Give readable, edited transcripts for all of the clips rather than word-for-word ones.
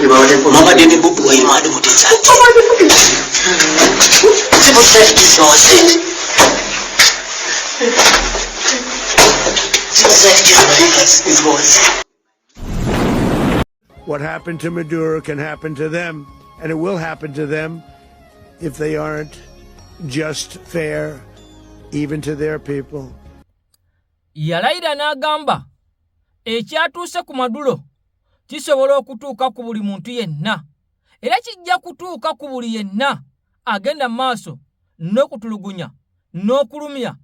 Mama de Bobi Wine advocates. What happened to Maduro can happen to them, and it will happen to them if they aren't just fair even to their people. Yalayira n'agamba ekyatuuse ku Maduro kisobola okutuuka ku buli muntu yenna era kijja kutuuka ku buli yenna agenda mu maaso n'okutulugunya n'okulumya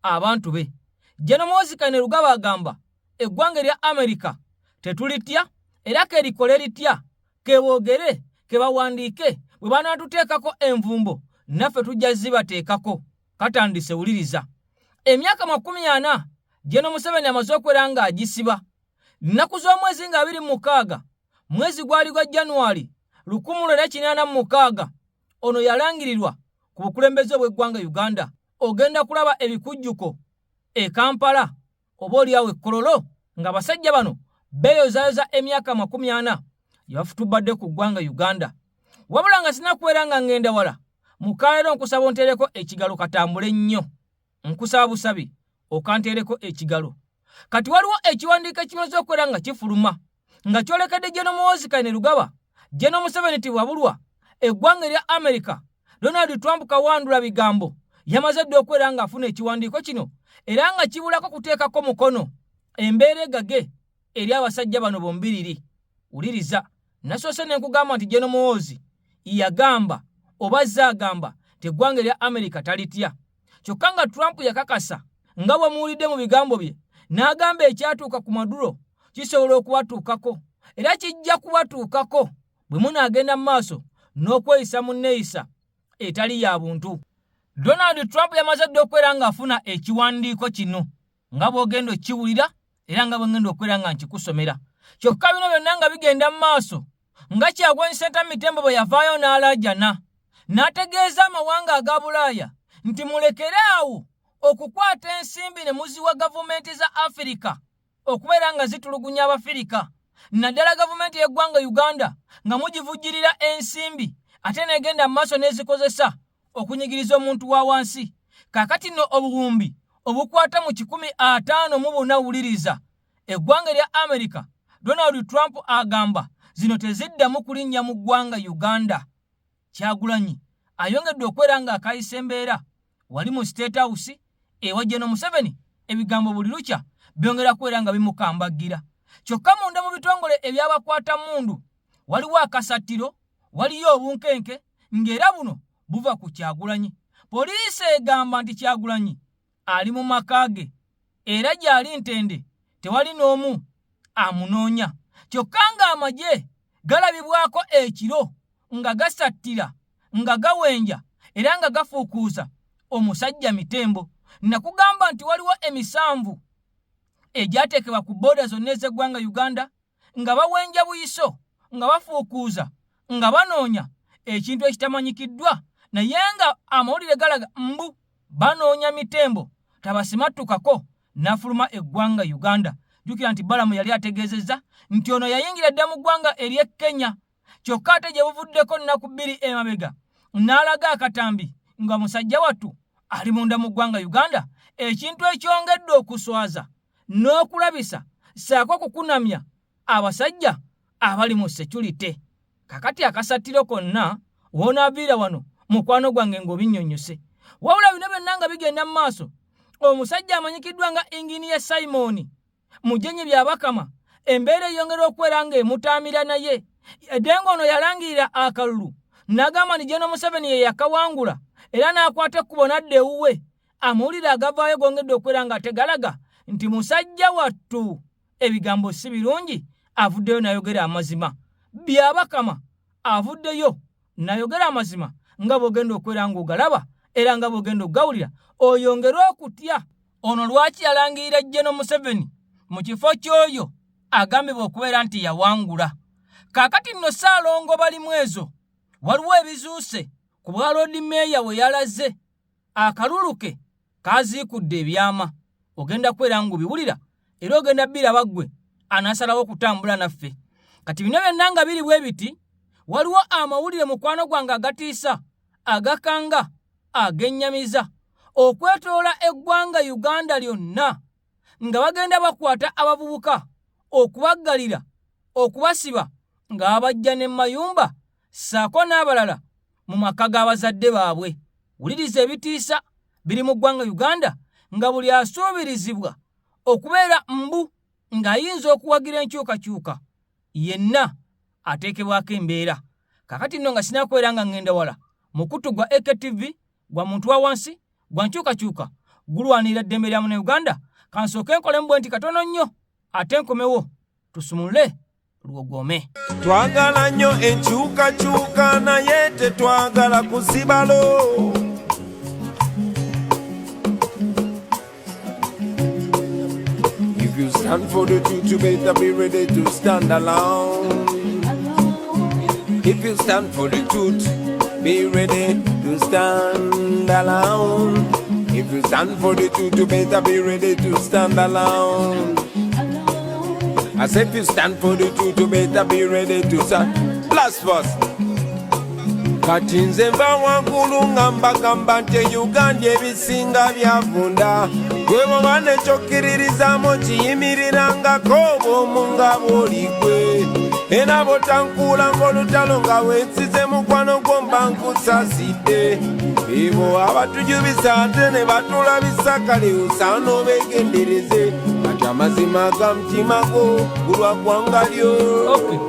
abantu be. General Muhoozi Kainerugaba agamba eggwanga erya Amerika tetulitya era kerikole litya keboogere kebawandiike bwe banaatuteekako envumbo naffe tujja zibateekako. Katandise wuliriza. Emyaka 40 General Museveni amaze okwera ng'agisiba. Nnaku z'omwezi nga 26 mwezi gwali gwa January 1986 ono yalangirirwa ku bukulembeze obw'eggwanga Uganda. Ogenda kulaba ebikujjuko e Kampala oba oliawo e Kololo ng'abasajja bano beeyozaayoza emyaka 40 gye bafutubbadde ku ggwanga Uganda. Wabula nga sinakubeera nga ngenda wala, mukaaleero nkusaba onteereko ekigalo katambule nnyo. Nkusaba busabi okanteereko ekigalo. Kati waliwo ekiwandiiko ekimaze okubeera nga kifuluma nga kyolekedde General Muhoozi Kainerugaba, General Museveni Tibuhaburwa, eggwanga erya America, Donald Trump kawandula bigambo yamaze dda okubeera ng'afuna ekiwandiiko kino era nga kibulako kuteekako mukono embeera egage eri abasajja bano bombiriri. Wuliriza, nasoose ne nkugamba nti General Muhoozi yagamba oba azze agamba nti eggwanga erya America talitya, kyokka nga Trump yakakasa nga bwe muwulidde mu bigambo bye n'agamba ekyatuuka ku Maduro kisobola okubatuukako era kijja kubatuukako bwe munaagenda mu maaso n'okweyisa mu nneeyisa etali ya buntu. Donald Trump yamaze dda okubeera ng'afuna ekiwandiiko kino nga bw'ogenda okiwulira era nga bwe ngenda okubeera nga nkikusomera. Kyokka bino byonna nga bigenda mu maaso nga Kyagulanyi Ssentamu Mitembo bwe yavaayo n'alaajana n'ategeeza amawanga aga Bulaaya nti mulekere awo okukwata ensimbi ne muziwa gavumenti za Afirika okubeera nga zitulugunya Abafirika naddala gavumenti y'eggwanga Uganda nga mugivujjirira ensimbi ate n'egenda mu maaso n'ezikozesa okunyigiriza omuntu wa wansi. Kaakati nno obuwumbi obukwata mu 154 wuliriza eggwanga erya Amerika, Donald Trump agamba zino teziddamu kulinnya mu ggwanga Uganda. Kyagulanyi ayongedde okwera ng'akayisa embeera wali mu State House ewa General Museveni, ebigambo buli lukya byongera kwera nga bimukambaggira. Kyokka munda mu bitongole ebyabakwata mmundu waliwo akasattiro, waliyo obunkenke ng'era buno buva ku Kyagulanyi. Poliisi egamba nti Kyagulanyi ali mu maka ge era gy'ali ntende tewali n'omu amunoonya. Kyokka ng'amagye galabibwako ekiro nga gasattira, nga gawenja era nga gafuukuuza omusajja Mitembo. Nakugamba nti waliwo emisanvu egyateekebwa ku booda zonna ez'eggwanga Uganda nga bawenja buyiso, nga bafuukuuza, nga banoonya ekintu ekitamanyikiddwa, naye nga amawulire galaga mbu banoonya Mitembo tabasimattukako n'afuluma eggwanga Uganda. Jjukira nti Balamu yali ategeezezza nti ono yayingira dda mu ggwanga ery'e Kenya, kyokka ate gye buvuddeko nnaku bbiri emabega n'alaga akatambi nga musajja wattu ali munda mu ggwanga Uganda, ekintu ekyongedde okuswaza n'okulabisa ssaako okukunamya abasajja abali mu security. Kakati akasattiro konna w'onaaviira wano mukwano gwange ng'obinnyonnyose. Wabula bino byonna nga bigenda mu maaso, omusajja amanyikiddwa nga Inginiya Simon Mujenye Byabakama embeera eyongera okubeera ng'emutaamira naye. Yadde ng'ono yalangirira akalulu n'agamba nti General Museveni ye yakawangula era n'akwata ekkubo n'adda ewuwe, amawulire agavaayo gongedde okubeera nga tegalaga nti musajja wattu ebigambo si birungi, avuddeyo n'ayogera amazima. Byabakama avuddeyo n'ayogera amazima nga bw'ogenda okubeera ng'ogalaba era nga bw'ogenda okugawulira oyongere okutya. Ono lwaki yalangirira General Museveni mu kifo ky'oyo agambibwa okubeera nti yawangula. Kaakati nno Ssaalongo Balimwezo waliwo ebizuuse ku bwa Loodi Meeya we yalaze akalulu ke kaziikudde ebyama. Ogenda kubeera ng'obiwulira era ogenda biraba ggwe anaasalawo okutambula naffe. Kati bino byonna nga biri bwe biti, waliwo amawulire mukwano gwange agatiisa, agakanga, agennyamiza okwetoola eggwanga Uganda lyonna nga bagenda bakwata abavubuka okubaggalira, okubasiba nga babajja ne mayumba ssaako n'abalala mu maka g'abazadde baabwe. Wuliriza ebitiisa biri mu ggwanga Uganda nga buli asuubirizibwa okubeera mbu ng'ayinza okuwagira enkyukakyuka yenna ateekebwako embeera. Kakati nno nga sinakwera nga ŋŋenda wala, mukutu gwa AKTV gwa muntu wa wansi gwa nkyukakyuka gulwanirira ddembe lya Munnayuganda. Kansooke nkolemu bwe nti katono nnyo ate nkomewo tusumulule lwogome. Twagala nnyo enkyukakyuka naye tetwagala kuzibalo. If you stand for the truth, you better be ready to stand alone. If you stand for the truth, be ready to stand alone. If you stand for the truth, you better be ready to stand alone. I said, if you stand for the truth, you better be ready to stand. Last verse. Kati nze nva waggulu nga mbagamba nti e Uganda ebisinga byavunda. Gwe bw'oba nekyokkiririzaamu kiyimirirangako obwomu nga bw'oli gwe. Era bw'otankuula ng'olutalo nga weesize mukwano gwo mba nkusaasidde. Ebo abatujubisa ate ne batulabisa kale osaana obeegendereze. Kati amazima ga mutima gwo gulwa ggwanga lyo. Okay.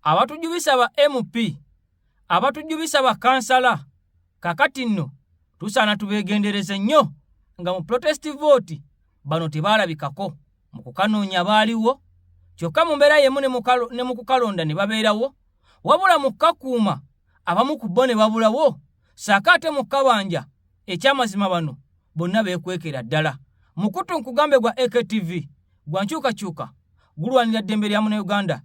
Abatujubisa ba MP, abatujubisa ba kansala, kakati nno tusaana tubeegendereze nnyo nga mu protest vote bano tebaalabikako mu kukanoonya baaliwo, kyokka mu mbeera y'emu ne mu kukalonda ne babeerawo, wabula mu kukakuuma abamu ku bo ne babulawo, ssaako ate mu kabanja ekyamazima bano bonna beekwekera ddala. Mukutu nkugambe gwa AKTV gwa nkyukakyuka gulwanira ddembe lya Munnayuganda.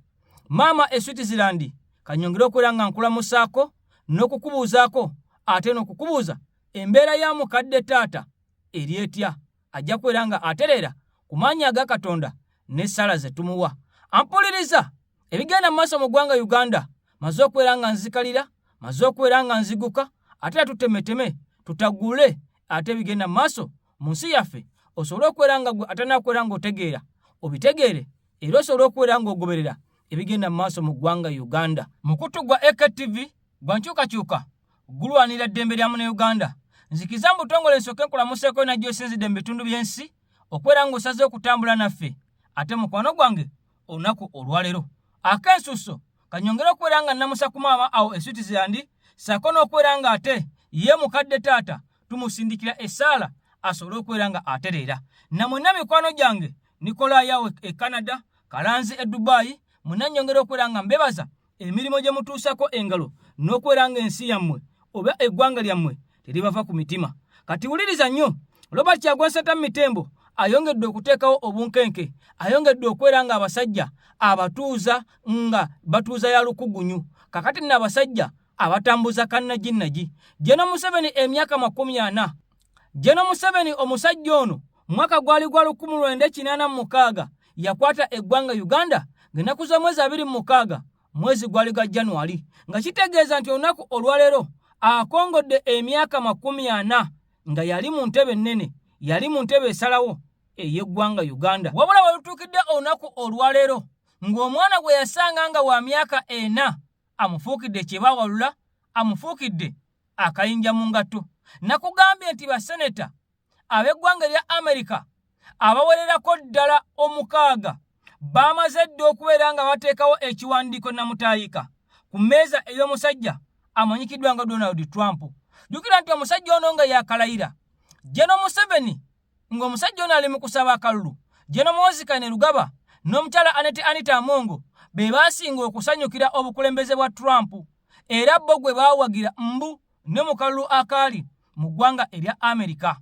Maama e Switzerland, kanyongere okubeera nga nkulamusaako n'okukubuuzaako ate n'okukubuuza embeera ya mukadde taata eri etya. Ajja kubeera nga atereera ku maanyi aga Katonda n'essaala ze tumuwa. Ampuliriza ebigenda mu maaso mu ggwanga Uganda, maze okubeera nga nzikalira, maze okubeera nga nziguka, ate era tutemeteme tutagule ate ebigenda mu maaso mu nsi yaffe, osobole okubeera nga gwe atanakubeera ng'otegeera obitegeere, era osobole okubeera ng'ogoberera ebigenda mu maaso mu ggwanga Uganda. Mukutu gwa AKTV gwa nkyukakyuka gulwanirira ddembe lya Munnayuganda. Nzikiza mu butongole nsooke nkulamuseeko yonna gy'osinzidde mu bitundu by'ensi okubeera ng'osaze okutambula naffe ate mukwano gwange olunaku olwaleero. Ak'ensusso kanyongere okubeera nga nnamusa ku maama awo e Switzerland, ssaako n'okubeera nga ate ye mukadde taata tumusindikira essaala asobole okubeera nga atereera. Namwenna mikwano gyange, Nikolai awo e Canada, Kalanzi e Dubai, mwenna nnyongera okubeera nga mbebaza emirimu gye mutuusako engalo n'okubeera ng'ensi yammwe oba eggwanga lyammwe teribava ku mitima. Kati wuliriza nnyo, Robert Kyagulanyi Ssentamu Mitembo ayongedde okuteekawo obunkenke, ayongedde okubeera ng'abasajja abatuuza nga batuuza ya lukugunyu. Kakati nno abasajja abatambuza kannaginnagi. General Museveni emyaka 40. General Museveni omusajja ono mwaka gwali gwa 1986 yakwata eggwanga Uganda ng'ennaku z'omwezi 26 mwezi gwali gwa January, nga kitegeeza nti olunaku olwaleero akongodde emyaka 40 nga yali mu ntebe ennene, yali mu ntebe esalawo ey'eggwanga Uganda. Wabula we lutuukidde olunaku olwaleero ng'omwana gwe yasanga nga wa myaka 4 amufuukidde kyebawalula, amufuukidde akayinja mu ngatto. Nakugambye nti baseneta ab'eggwanga erya Amerika abawererako ddala 6 bamaze dda okubeera nga bateekawo ekiwandiiko namutaayika ku mmeeza ey'omusajja amanyikiddwa nga Donald Trump. Jjukira nti omusajja ono nga yakalayira General Museveni, ng'omusajja ono ali mu kusaba akalulu, General Muhoozi Kainerugaba n'omukyala Annet Anita Among be baasinga okusanyukira obukulembeze bwa Trump, era bo gwe baawagira mbu ne mu kalulu akaali mu ggwanga erya Amerika.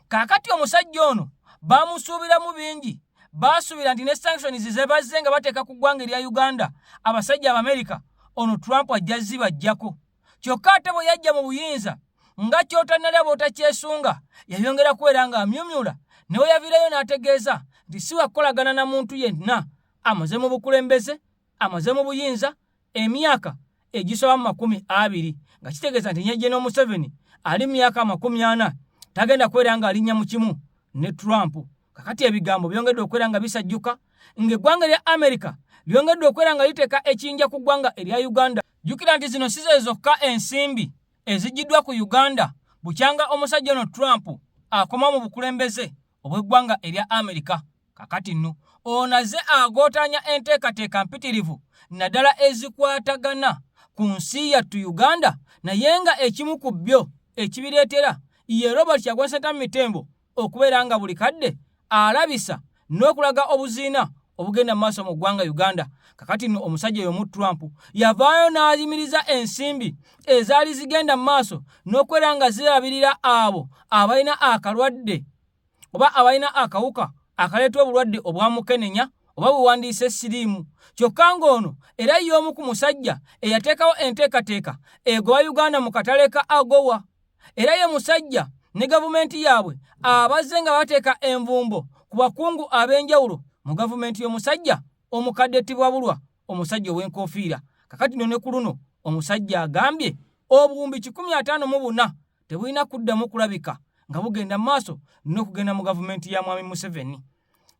Kaakati omusajja ono bamusuubiramu bingi, baasuubira nti ne sanctions ze bazze nga bateeka ku ggwanga erya Uganda abasajja Abamerika ono Trump ajja zibaggyako. Kyokka ate bwe yajja mu buyinza nga ky'otannalya bw'otakyesunga, yayongera kubeera ng'amyumyula, ne we yaviirayo n'ategeeza nti si wa kukolagana na muntu yenna amaze mu bukulembeze amaze mu buyinza emyaka egisoba mu 20, nga kitegeeza nti nye General Museveni ali mu myaka 40 tagenda kubeera ng'alinnya mu kimu ne Trump. Kakati ebigambo byongedde okubeera nga bisajjuka ng'eggwanga lya Amerika lyongedde okubeera nga liteeka ekiyinja ku ggwanga erya Uganda. Jjukira nti zino si ze zokka ensimbi eziggiddwa ku Uganda bukyanga omusajja ono Trump akoma mu bukulembeze obw'eggwanga erya Amerika. Kakati nno ono azze agootaanya enteekateeka mpitirivu naddala ezikwatagana ku nsi yattu Uganda, naye nga ekimu ku byo ekibireetera ye Robert Kyagulanyi Ssentamu Mitembo okubeera nga buli kadde alabisa n'okulaga obuziina obugenda mu maaso mu ggwanga Uganda. Kakati nno omusajja y'omu Trump yavaayo n'ayimiriza ensimbi ezaali zigenda mu maaso n'okubeera nga zirabirira abo abalina akalwadde oba abalina akawuka akaleeta obulwadde obwa mukenenya oba buwandiise siriimu. Kyokka ng'ono era y'omu ku musajja eyateekawo enteekateeka egoba Uganda mu katale ka AGOA. Era ye musajja ne gavumenti yaabwe abazze nga bateeka envumbo ku bakungu ab'enjawulo mu gavumenti y'omusajja omukadde Tibwabulwa, omusajja ow'enkofiira. Kakati nno ne ku luno omusajja agambye obuwumbi 154 tebulina kuddamu kulabika nga bugenda mu maaso n'okugenda mu gavumenti ya Mwami Museveni.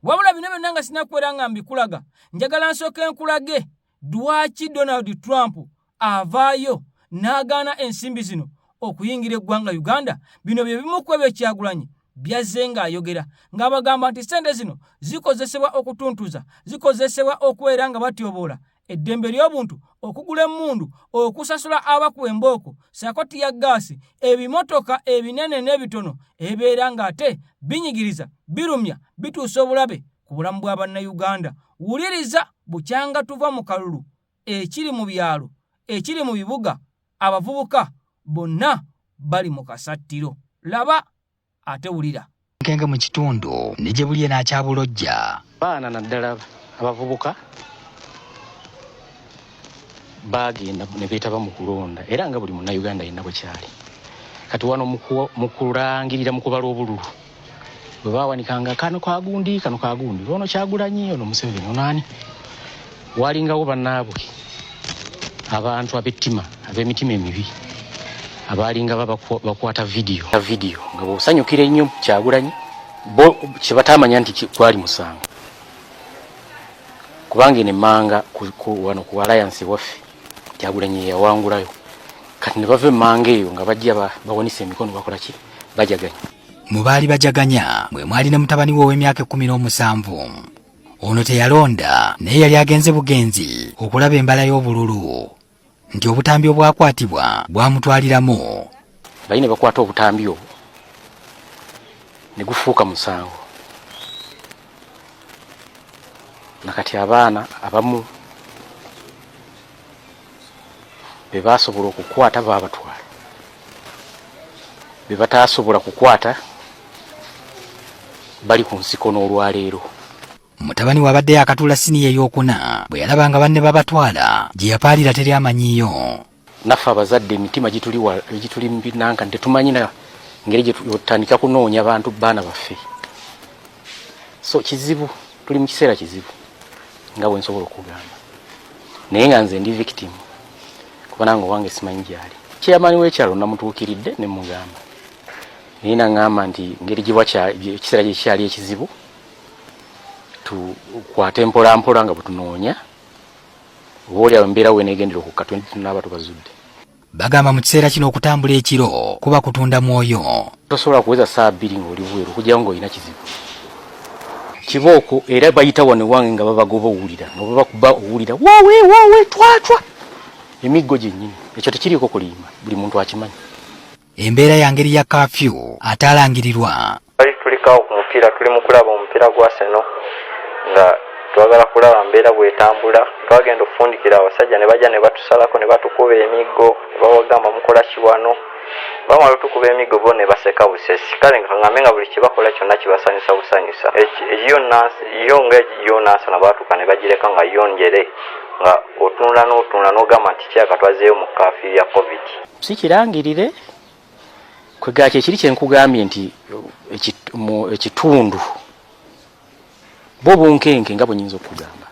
Wabula bino byonna nga sinakubeera nga mbikulaga, njagala nsooke nkulage lwaki Donald Trump avaayo n'agaana ensimbi zino okuyingira eggwanga Uganda. Bino bye bimu ku ebyo Kyagulanyi byazze ng'ayogera ng'abagamba nti ssente zino zikozesebwa okutuntuza, zikozesebwa okubeera nga batyoboola eddembe ly'obuntu, okugula emmundu, okusasula abakuba embooko ssaako ttiyaggaasi, ebimotoka ebinene n'ebitono ebibeera ng'ate binyigiriza, birumya, bituusa obulabe ku bulamu bwa Bannayuganda. Wuliriza bukyanga tuva mu kalulu ekiri mu byalo, ekiri mu bibuga, abavubuka bonna bali mu kasattiro. Laba ate wulira. Nkenge mu kitundu ne gye buli enakyabulojja. Abaana naddala abavubuka baagenda ne beetaba mu kulonda era nga buli Munnayuganda yenna bwe kyali. Kati wano mu kulangirira mu kubala obululu bwe baawanikanga kano kagundi, kano kagundi, ono Kyagulanyi, ono Museveni, ono ani, walingawo bannaabwe abantu ab'ettima, ab'emitima emibi abaalinga bakwata vidiyo nga bw'osanyukira ennyo Kyagulanyi bo kye bataamanya nti gwali musango, kubanga eno emmanga wano ku alliance waffe Kyagulanyi yawangulayo. Kati ne bava emmanga eyo nga bajja bawanisa emikono bakola ki, bajaganya. Mu baali bajaganya mwe mwali ne mutabani we ow'emyaka 17. Ono teyalonda naye yali agenze bugenzi okulaba embala y'obululu nti obutambi obwakwatibwa bwamutwaliramu. Bali ne bakwata obutambi obwo ne gufuuka musango. Nakati abaana abamu be baasobola okukwata baabatwala, be bataasobola kukwata bali ku nsiko n'olwaleero. Mutabani we abadde yakatuula siniya ey'okuna bwe yalaba nga banne babatwala gye yapaalira teri amanyiyo. Naffe abazadde emitima gituli mu binanka, tetumanyi na ngeri gye tutandika kunoonya bantu baana baffe. So kizibu, tuli mu kiseera kizibu nga bwe nsobola okugamba, naye nga nze ndi victim kuba nange owange simanyi gy'ali. Chairman w'ekyalo namutuukiridde ne mugamba, naye naŋŋamba nti ngeri ekiseera gye kyali ekizibu tukwate mpola mpola nga bwe tunoonya, oba oli awo embeera w'eneegendera okukka tunaaba tubazudde. Bagamba mu kiseera kino okutambula ekiro kuba kutunda mwoyo. Tosobola kuweza ssaawa 2 ng'oli bweru okugyawo ng'olina kizibu. Kibooko era bayita wano ewange nga babagoba owulira, nga babakuba owulira woowe woowe twatwa emiggo gyennyini. Ekyo tekiriiko kulimba, buli muntu akimanyi. Embeera ya ngeri ya kafyu ataalangirirwa. Twali tulikawo ku mupiira, tuli mu kulaba omupiira gwa Arsenal nga twagala kulaba mbeera bw'etambula. Twagenda okufundikira abasajja ne bajja ne batusalako ne batukuba emiggo, ne babagamba mukola ki wano. Bamala otukuba emiggo bo ne baseka busesi. Kale ngambe nga buli kye bakola kyonna kibasanyusa busanyusa. Yo nga yo Nansana baatuuka ne bagireka nga yo njere, nga otunula n'otunula n'ogamba nti kyaka twazzeeyo mu kaafiyu ya COVID. Si kirangirire kwegakyo ekiri kye nkugambye nti ekitundu bo bunkenke nga bwe nnyinza okugamba.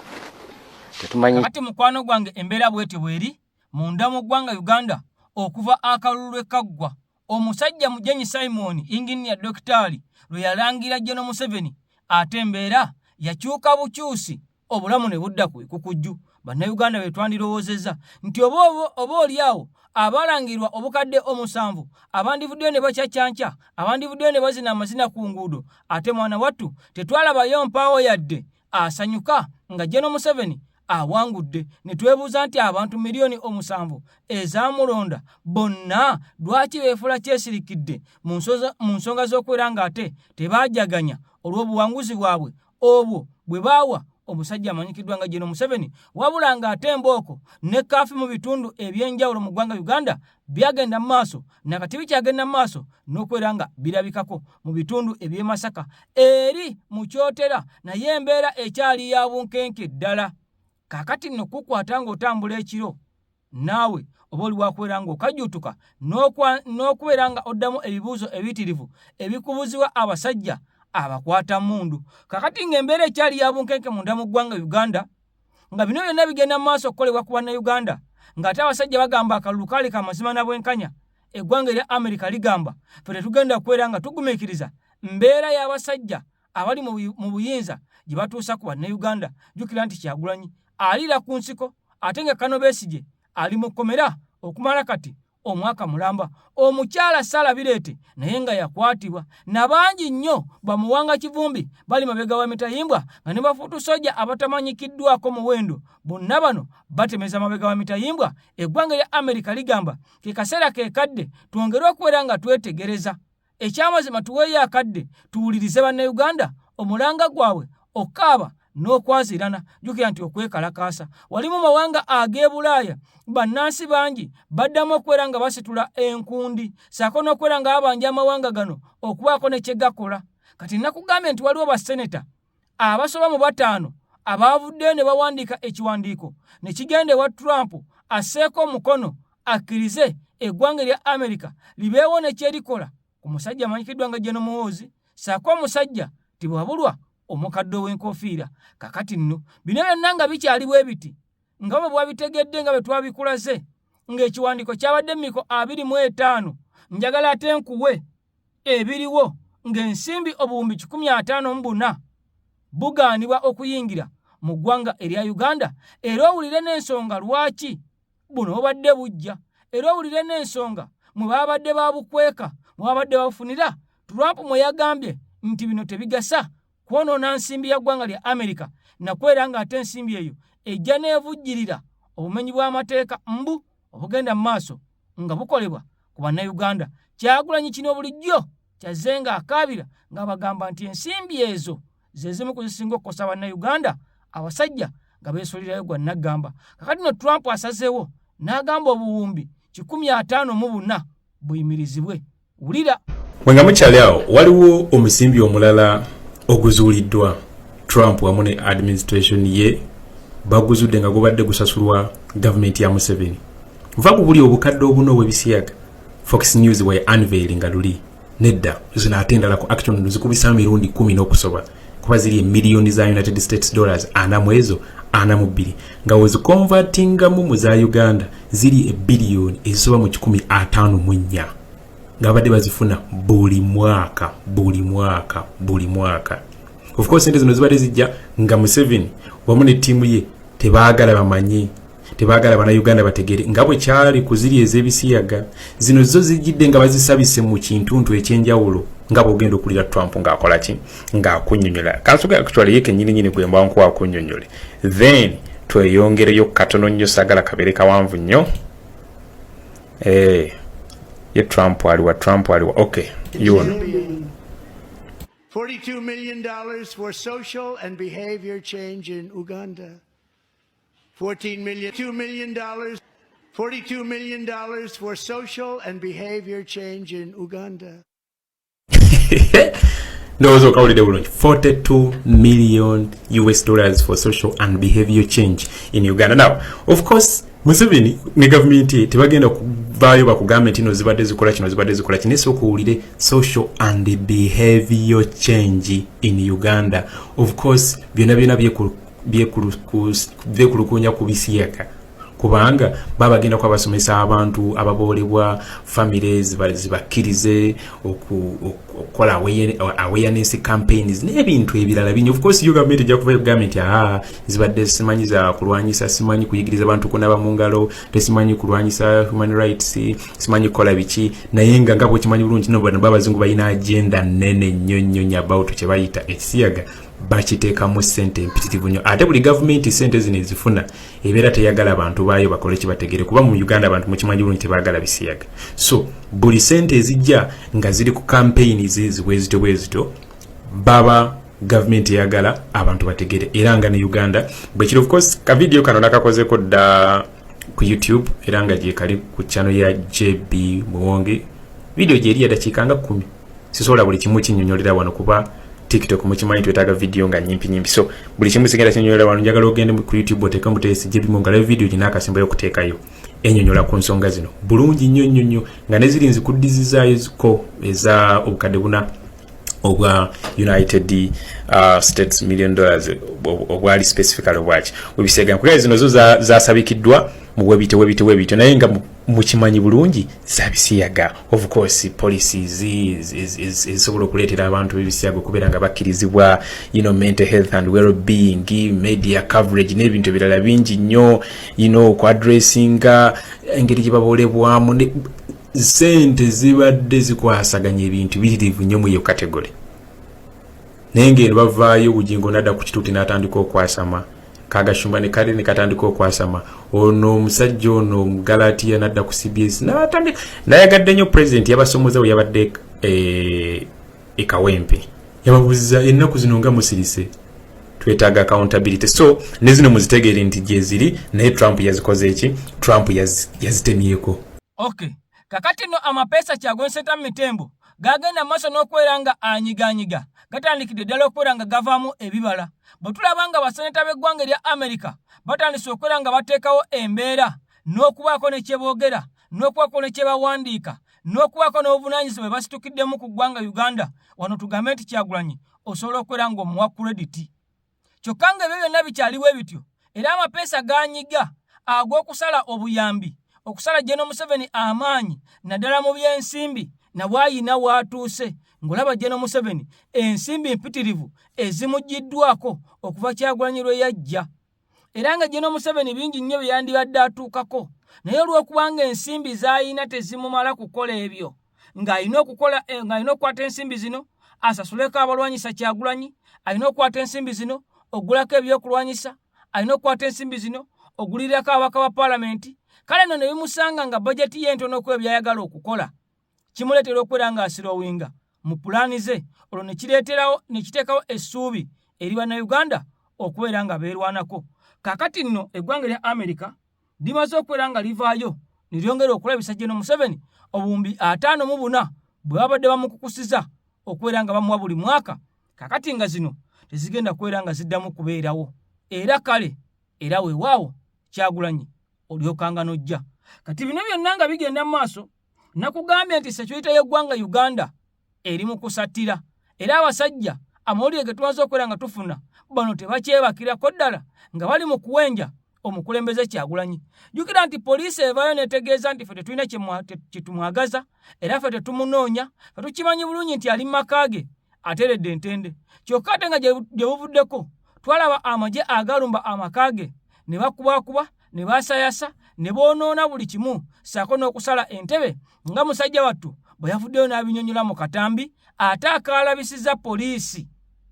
Tetumanyi. Kati mukwano gwange, embeera bwetyo bweri munda mu ggwanga Uganda okuva akalulu lwe kaggwa, omusajja Mugenyi Simon Inginiya Dokitaali lwe yalangira General Museveni, ate embeera yakyuka bukyusi, obulamu ne budda ku ikukujju. Bannayuganda be twandirowoozezza nti oba oli awo abalangirwa obukadde 7 abandivuddeyo ne bakyacyanca, abandivuddeyo ne bazina amazina ku nguudo, ate mwana wattu tetwalabayo mpaawo yadde asanyuka nga General Museveni awangudde. Ne twebuuza nti abantu miliyoni 7 ezamulonda bonna lwaki beefuula kyesirikidde mu nsonga z'okwera ng'ate tebaajaganya olw'obuwanguzi bwabwe obwo bwe baawa omusajja amanyikiddwa nga General Museveni? Wabula ng'ate embooko ne kaafi mu bitundu ebyenjawulo mu ggwanga Uganda byagenda mu maaso, nakati bikyagenda mu maaso n'okwera nga birabikako mu bitundu eby'e Masaka eri mu Kyotera, naye embeera ekyali ya bunkenke ddala. Kaakati nno kukwata ng'otambula ekiro, naawe oba oli wakubeera ng'okajjuutuka n'okubeera nga oddamu ebibuuzo ebiyitirivu ebikubuzibwa abasajja abakwata mundu. Kakati ng'embeera ekyali ya bunkenke munda mu ggwanga Uganda, nga bino byonna bigenda mu maaso okukolebwa ku Bannayuganda, ng'ate abasajja bagamba akalulu kaali ka mazima na bwenkanya, eggwanga erya Amerika ligamba ffe tetugenda kubeera nga tugumiikiriza mbeera y'abasajja abali mu buyinza gye batuusa ku Bannayuganda. Jjukira nti Kyagulanyi aliira ku nsiko, ate nga Kano Besigye ali mu kkomera okumala kati omwaka mulamba. Omukyala Sala Bireete naye nga yakwatibwa, nabangi nnyo bamuwanga kivumbi bali mabega wa mitayimbwa, nga ne bafuutu sojja abatamanyikiddwako muwendo bonna bano batemeza mabega wa mitayimbwa. Eggwanga erya Amerika ligamba ke kaseera ke kadde twongere okubeera nga twetegereza ekyamazima, tuweeyo akadde tuwulirize Bannayuganda omulanga gwabwe okukaaba n'okwaziirana. Jjukira nti okwekalakaasa wali mu mawanga ag'e Bulaaya, bannansi bangi baddamu okubeera nga basitula enkundi ssaako n'okubeera nga babanja amawanga gano okubaako ne kye gakola. Kati nakugambye nti waliwo baseneta abasoba mu 5 abaavuddeyo ne bawandiika ekiwandiiko ne kigenda ewa Trump asseeko omukono akkirize eggwanga erya Amerika libeewo ne kyerikola ku musajja amanyikiddwa nga General Muhoozi ssaako omusajja Tibwabulwa omukadde ow'enkofiira. Kakati nno bino byonna nga bikyali bwe biti, nga bwe bwabitegedde, nga bwe twabikulaze ng'ekiwandiiko kyabadde miko 25, njagala ate nkuwe ebiriwo ng'ensimbi obuwumbi 154 bugaanibwa okuyingira mu ggwanga erya Uganda, era owulire n'ensonga lwaki buno bubadde bujja, era owulire n'ensonga mwe babadde babukweka, mwe babadde babufunira. Trump mwe yagambye nti bino tebigasa kwonoona nsimbi ya ggwanga lya Amerika, nakwera ng'ate ensimbi eyo ejja n'evujjirira obumenyi bw'amateeka mbu obugenda mu maaso nga bukolebwa ku Bannayuganda. Kyagulanyi kino bulijjo kyazze ng'akaabira ng'abagamba nti ensimbi ezo ze zimu ku zisinga okukosa Bannayuganda, abasajja nga beesulirayo gwa naggamba. Kakati no Trump asazeewo n'agamba obuwumbi 154 buyimirizibwe. Wulira. Mwe nga mukyali awo, waliwo omusimbi omulala oguzuuliddwa Trump wamu ne administration ye. Baguzudde nga gubadde gusasulwa gavumenti ya Museveni. Nva ku buli obukadde obuno obw'ebisiyaga Fox News bwe unveil nga luli nedda, zino ate endala ku action zikubisa mirundi 10 n'okusoba, kuba ziri emiliyoni za United States dollars ana mu ezo 42, nga weziconvertingamu mu za Uganda ziri ebiliyoni ezisoba mu 154, nga babadde bazifuna buli mwaka, buli mwaka, buli mwaka. Of course sente zino zibadde zijja nga Museveni wamu ne ttiimu ye tebaagala bamanye, tebaagala Bannayuganda bategere, nga bwe kyali ku ziri ez'ebisiyaga. Zino zo zijjidde nga bazisabise mu kintuntu ekyenjawulo, nga bw'ogenda okulira Trump ng'akola ki, ng'akunnyonnyola. Kansoga actually ye kennyini nyini gwe mba nkuwa akunnyonnyole, then tweyongereyo katono nnyo, saagala kabeere kawanvu nnyo. Ye Trump aliwa? Trump aliwa? Okay, yuno. $42 million for social and behavior change in Uganda. 14 million, $2 million, $42 million for social and behavior change in Uganda. Ndowooza okawulidde bulungi: 42 million US dollars for social and behavior change in Uganda. Now, of course, Museveni ne gavumenti ye tebagenda kuvaayo bakugambe nti no zibadde zikola kino, zibadde zikola kino. Sooka owulire: social and behavior change in Uganda. Of course byonna byonna byeku byekulukunya ku bisiyaga kubanga baba bagenda kuba basomesa abantu ababoolebwa famire zibakkirize okukola awareness campaigns n'ebintu ebirala bingi. Of course yo gavumenti ejja kuva egambye nti aa zibadde simanyi za kulwanyisa, simanyi kuyigiriza bantu kunaba mu ngalo, tesimanyi kulwanyisa human rights, simanyi kukola biki, naye nga nga bwekimanyi bulungi no bano babazungu balina agenda nnene nnyo nnyo nnyo about kye bayita ekisiyaga. Bakiteekamu ssente empitirivu nnyo, ate buli gavumenti ssente zino ezifuna ebeera teyagala bantu baayo bakole kibategere, kuba mu Uganda abantu mukimanyi bulungi tebaagala bisiyaga. So buli sente ezijja nga ziri ku campaign bwezityo bwezityo, baba gavumenti eyagala abantu bategere, era nga ne Uganda bwekiri. Of course ka video kano nakakozeko dda ku YouTube, era nga gyekali ku channel ya JB Muwonge. Video gyeri ya dakiika nga 10. Sisobola buli kimu kinyonyolera wano kuba TikTok mukimanyi twetaaga video nga nyimpi nyimpi, so buli kimu sigenda kinyonyolera wano. Njagala ogende ku YouTube oteeke muteesi JB Muwonge, alabe video gina akasembayo okuteekayo enyonyola ku nsonga zino bulungi nnyo nnyo nnyo, nga ne ziri nzikuddizizaayo ko eza obukadde buna obwa United States million dollars obwali specifically obwaki webisiyaga. Kugaye zino zo zasabikiddwa mu webityo webityo webityo, naye nga mukimanyi bulungi zabisiyaga. Of course policies ezisobola okuleetera abantu b'ebisiyaga okubeera nga bakkirizibwa, mental health and well being, media coverage n'ebintu ebirala bingi nnyo, okuaddressinga engeri gye baboolebwamu. Sente zibadde zikwasaganya ebintu biyitirivu nnyo mu iyo category, naye ng'eno bavaayo Bugingo nadda ku kituuti n'atandika okwasama, Kagashumba ne kale ne katandika okwasama, ono omusajja ono Omugalatiya nadda ku CBS n'atandika. Nayagadde nnyo president yabasomoza bwe yabadde e Kawempe, yababuuziza ennaku zino nga musirise, twetaaga accountability. So ne zino muzitegeere nti gyeziri, naye Trump yazikoze eki? Trump yazitemyeko. Okay, kakati nno amapeesa Kyagulanyi Ssentamu mitembo gagenda maaso n'okubeera nga anyiganyiga, gatandikidde ddala okubeera nga gavaamu ebibala. Bwe tulaba nga baseneta b'eggwanga erya Amerika batandise okubeera nga bateekawo embeera n'okubaako ne kye boogera n'okubaako ne kye bawandiika n'okubaako n'obuvunaanyizibwa bwe basitukiddemu ku ggwanga Uganda wano, tugambe nti Kyagulanyi osobola okubeera ng'omuwa credit. Kyokka ng'ebyo byonna bikyaliwo ebityo, era amapeesa ganyiga ag'okusala obuyambi okusala General Museveni amaanyi naddala mu by'ensimbi, nabwayina waatuuse ng'olaba General Museveni ensimbi mpitirivu ezimuggiddwako okuva Kyagulanyi lwe yajja, era nga General Museveni bingi nnyo bye yandibadde atuukako, naye olw'okubanga ensimbi z'ayina tezimumala kukola ebyo, ng'alina okukola, ng'alina okukwata ensimbi zino asasuleko abalwanyisa Kyagulanyi, alina okukwata ensimbi zino ogulako ebyokulwanyisa, alina okukwata ensimbi zino ogulirako ababaka ba paalamenti. Kale nno ne bimusanga nga bajeti ye entono ku ebyayagala okukola kimuleetera okubeera ng'aslowinga mu pulaani ze, olwo ne kireeterawo ne kiteekawo essuubi eri Bannayuganda okubeera nga beerwanako. Kaakati nno eggwanga erya Amerika limaze okubeera nga livaayo ne lyongera okulabisa General Museveni obuwumbi 54 bwe babadde bamukukusiza okubeera nga bamuwa buli mwaka, kaakati nga zino tezigenda kubeera nga ziddamu kubeerawo. Era kale era weewaawo Kyagulanyi olyokanga n'ojja. Kati bino byonna nga bigenda mu maaso, nakugambye nti security y'eggwanga Uganda eri mu kusattira, era abasajja amawulire ge tumaze okubeera nga tufuna bano tebakyebakirako ddala nga bali mu kuwenja omukulembeze Kyagulanyi. Jjukira nti poliisi evaayo n'etegeeza nti ffe tetulina kye tumwagaza, era ffe tetumunoonya, fe tukimanyi bulungi nti ali mu maka ge ateredde entende. Kyokka ate nga gye buvuddeko twalaba amagye agalumba amaka ge ne bakubakuba ne basayasa ne boonoona buli kimu, ssaako n'okusala entebe, nga musajja wattu bwe yavuddeyo n'abinyonyola mu katambi ate akaalabisiza poliisi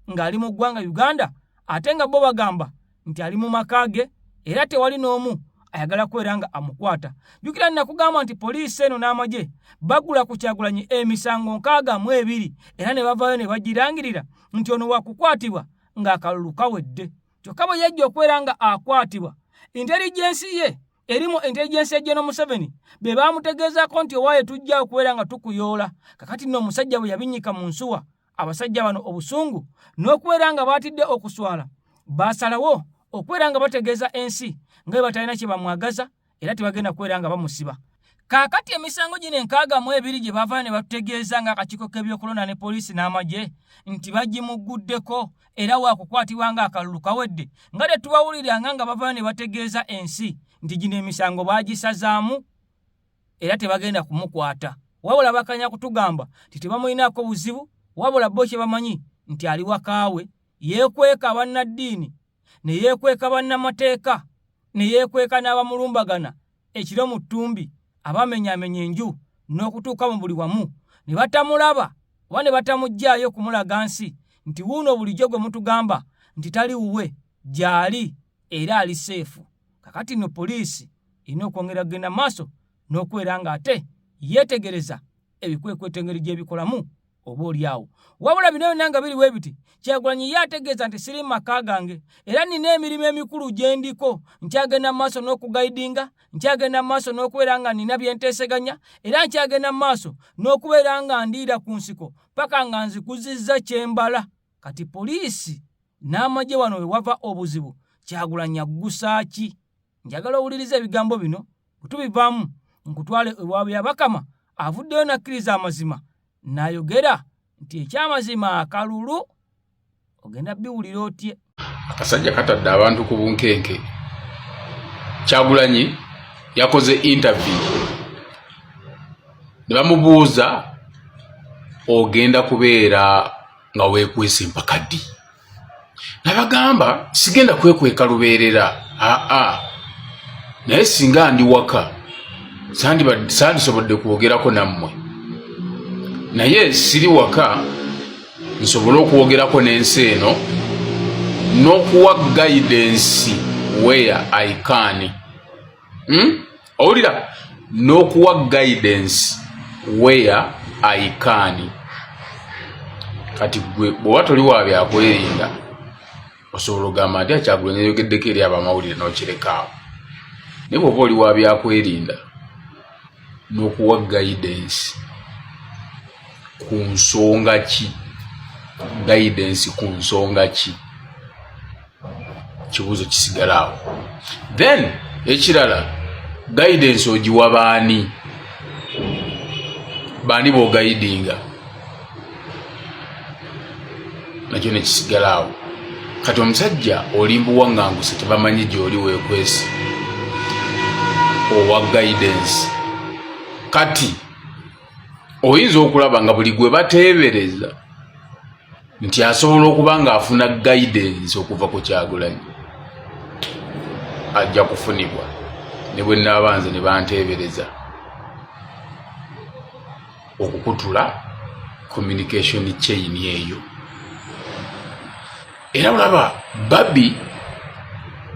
ng'ali mu ggwanga Uganda, ate nga bo bagamba nti ali mu maka ge era tewali n'omu ayagala kubeera nga amukwata. Jjukira nakugamba nti poliisi eno n'amagye bagula ku Kyagulanyi emisango 62, era ne bavaayo ne bagirangirira nti ono wakukwatibwa ng'akalulu kawedde. Kyokka bwe yajja okubeera nga akwatibwa, intelligence ye erimu intelligence ya General Museveni be baamutegeezaako nti owaaye tujja okubeera nga tukuyoola. Kakati nno omusajja bwe yabinnyika mu nsuwa, abasajja bano obusungu n'okubeera nga baatidde okuswala baasalawo okubeera nga bategeeza ensi nga bwe batalina kye bamwagaza era tebagenda kubeera nga bamusiba. Kaakati emisango gino 62 gye bavaayo ne batutegeeza ng'akakiiko k'ebyokulonda ne poliisi n'amagye nti bagimugguddeko era waakukwatibwa ng'akalulu kawedde, nga tetubawuliranga nga bavaayo ne bategeeza ensi nti gino emisango baagisazaamu era tebagenda kumukwata, wabula bakanya kutugamba nti tebamulinaako buzibu, wabula bo kye bamanyi nti ali wakaawe yeekweka bannaddiini ne yeekweka bannamateeka ne yeekweka n'abamulumbagana ekiro mu ttumbi abamenyaamenya enju n'okutuuka mu buli wamu ne batamulaba oba ne batamuggyaayo kumulaga nsi nti wuuno bulijjo gwe mutugamba nti tali wuwe gy'ali era ali seefu. Kakati nno poliisi erina okwongera kugenda maaso n'okubeera ng'ate yeetegereza ebikwekweto engeri gy'ebikolamu oba oli awo. Wabula bino byonna nga biri bwe biti, Kyagulanyi ye ategeeza nti siri mu maka gange era nnina emirimu emikulu gye ndiko, nkyagenda mu maaso n'okugayidinga, nkyagenda mu maaso n'okubeera nga nnina bye nteeseganya era nkyagenda mu maaso n'okubeera nga ndiira ku nsiko paka nga nzikuzizza kye mbala. Kati poliisi n'amagye wano we wava obuzibu, Kyagulanyi aggusa ki? Njagala owulirize ebigambo bino, bwe tubivaamu nkutwale ewa Byabakama avuddeyo n'akkiriza amazima n'ayogera nti ekyamazima akalulu ogenda biwulira otye. Akasajja katadde abantu ku bunkenke. Kyagulanyi yakoze interview ne bamubuuza ogenda kubeera nga weekwese mpaka ddi? Nabagamba sigenda kwekweka lubeerera, aa naye singa ndi waka sandisobodde kwogerako nammwe, naye siri waka nsobole okwogerako n'ensi eno n'okuwa guidance where I can. Owulira, n'okuwa guidance where I can. Kati gwe bw'oba toli wa byakwerinda osobola ogamba nti Kyagulanyi yayogeddeko eri abamawulire n'okirekaawo, naye bw'oba oli wa byakwerinda n'okuwa guidance ku nsonga ki, guidance ku nsonga ki, kibuuzo kisigala awo. Then ekirala, guidance ogiwa baani? Baani b'ogayidinga? Nakyo nekisigala awo. Kati omusajja oli mbuwaŋŋanguse, tebamanyi gy'oli weekwese owa guidance. Kati oyinza okulaba nga buli gwe bateebereza nti asobola okuba ng'afuna guidance okuva ku Kyagulanyi ajja kufunibwa, ne bwe naabanze ne banteebereza okukutula communication chain eyo. Era olaba Babi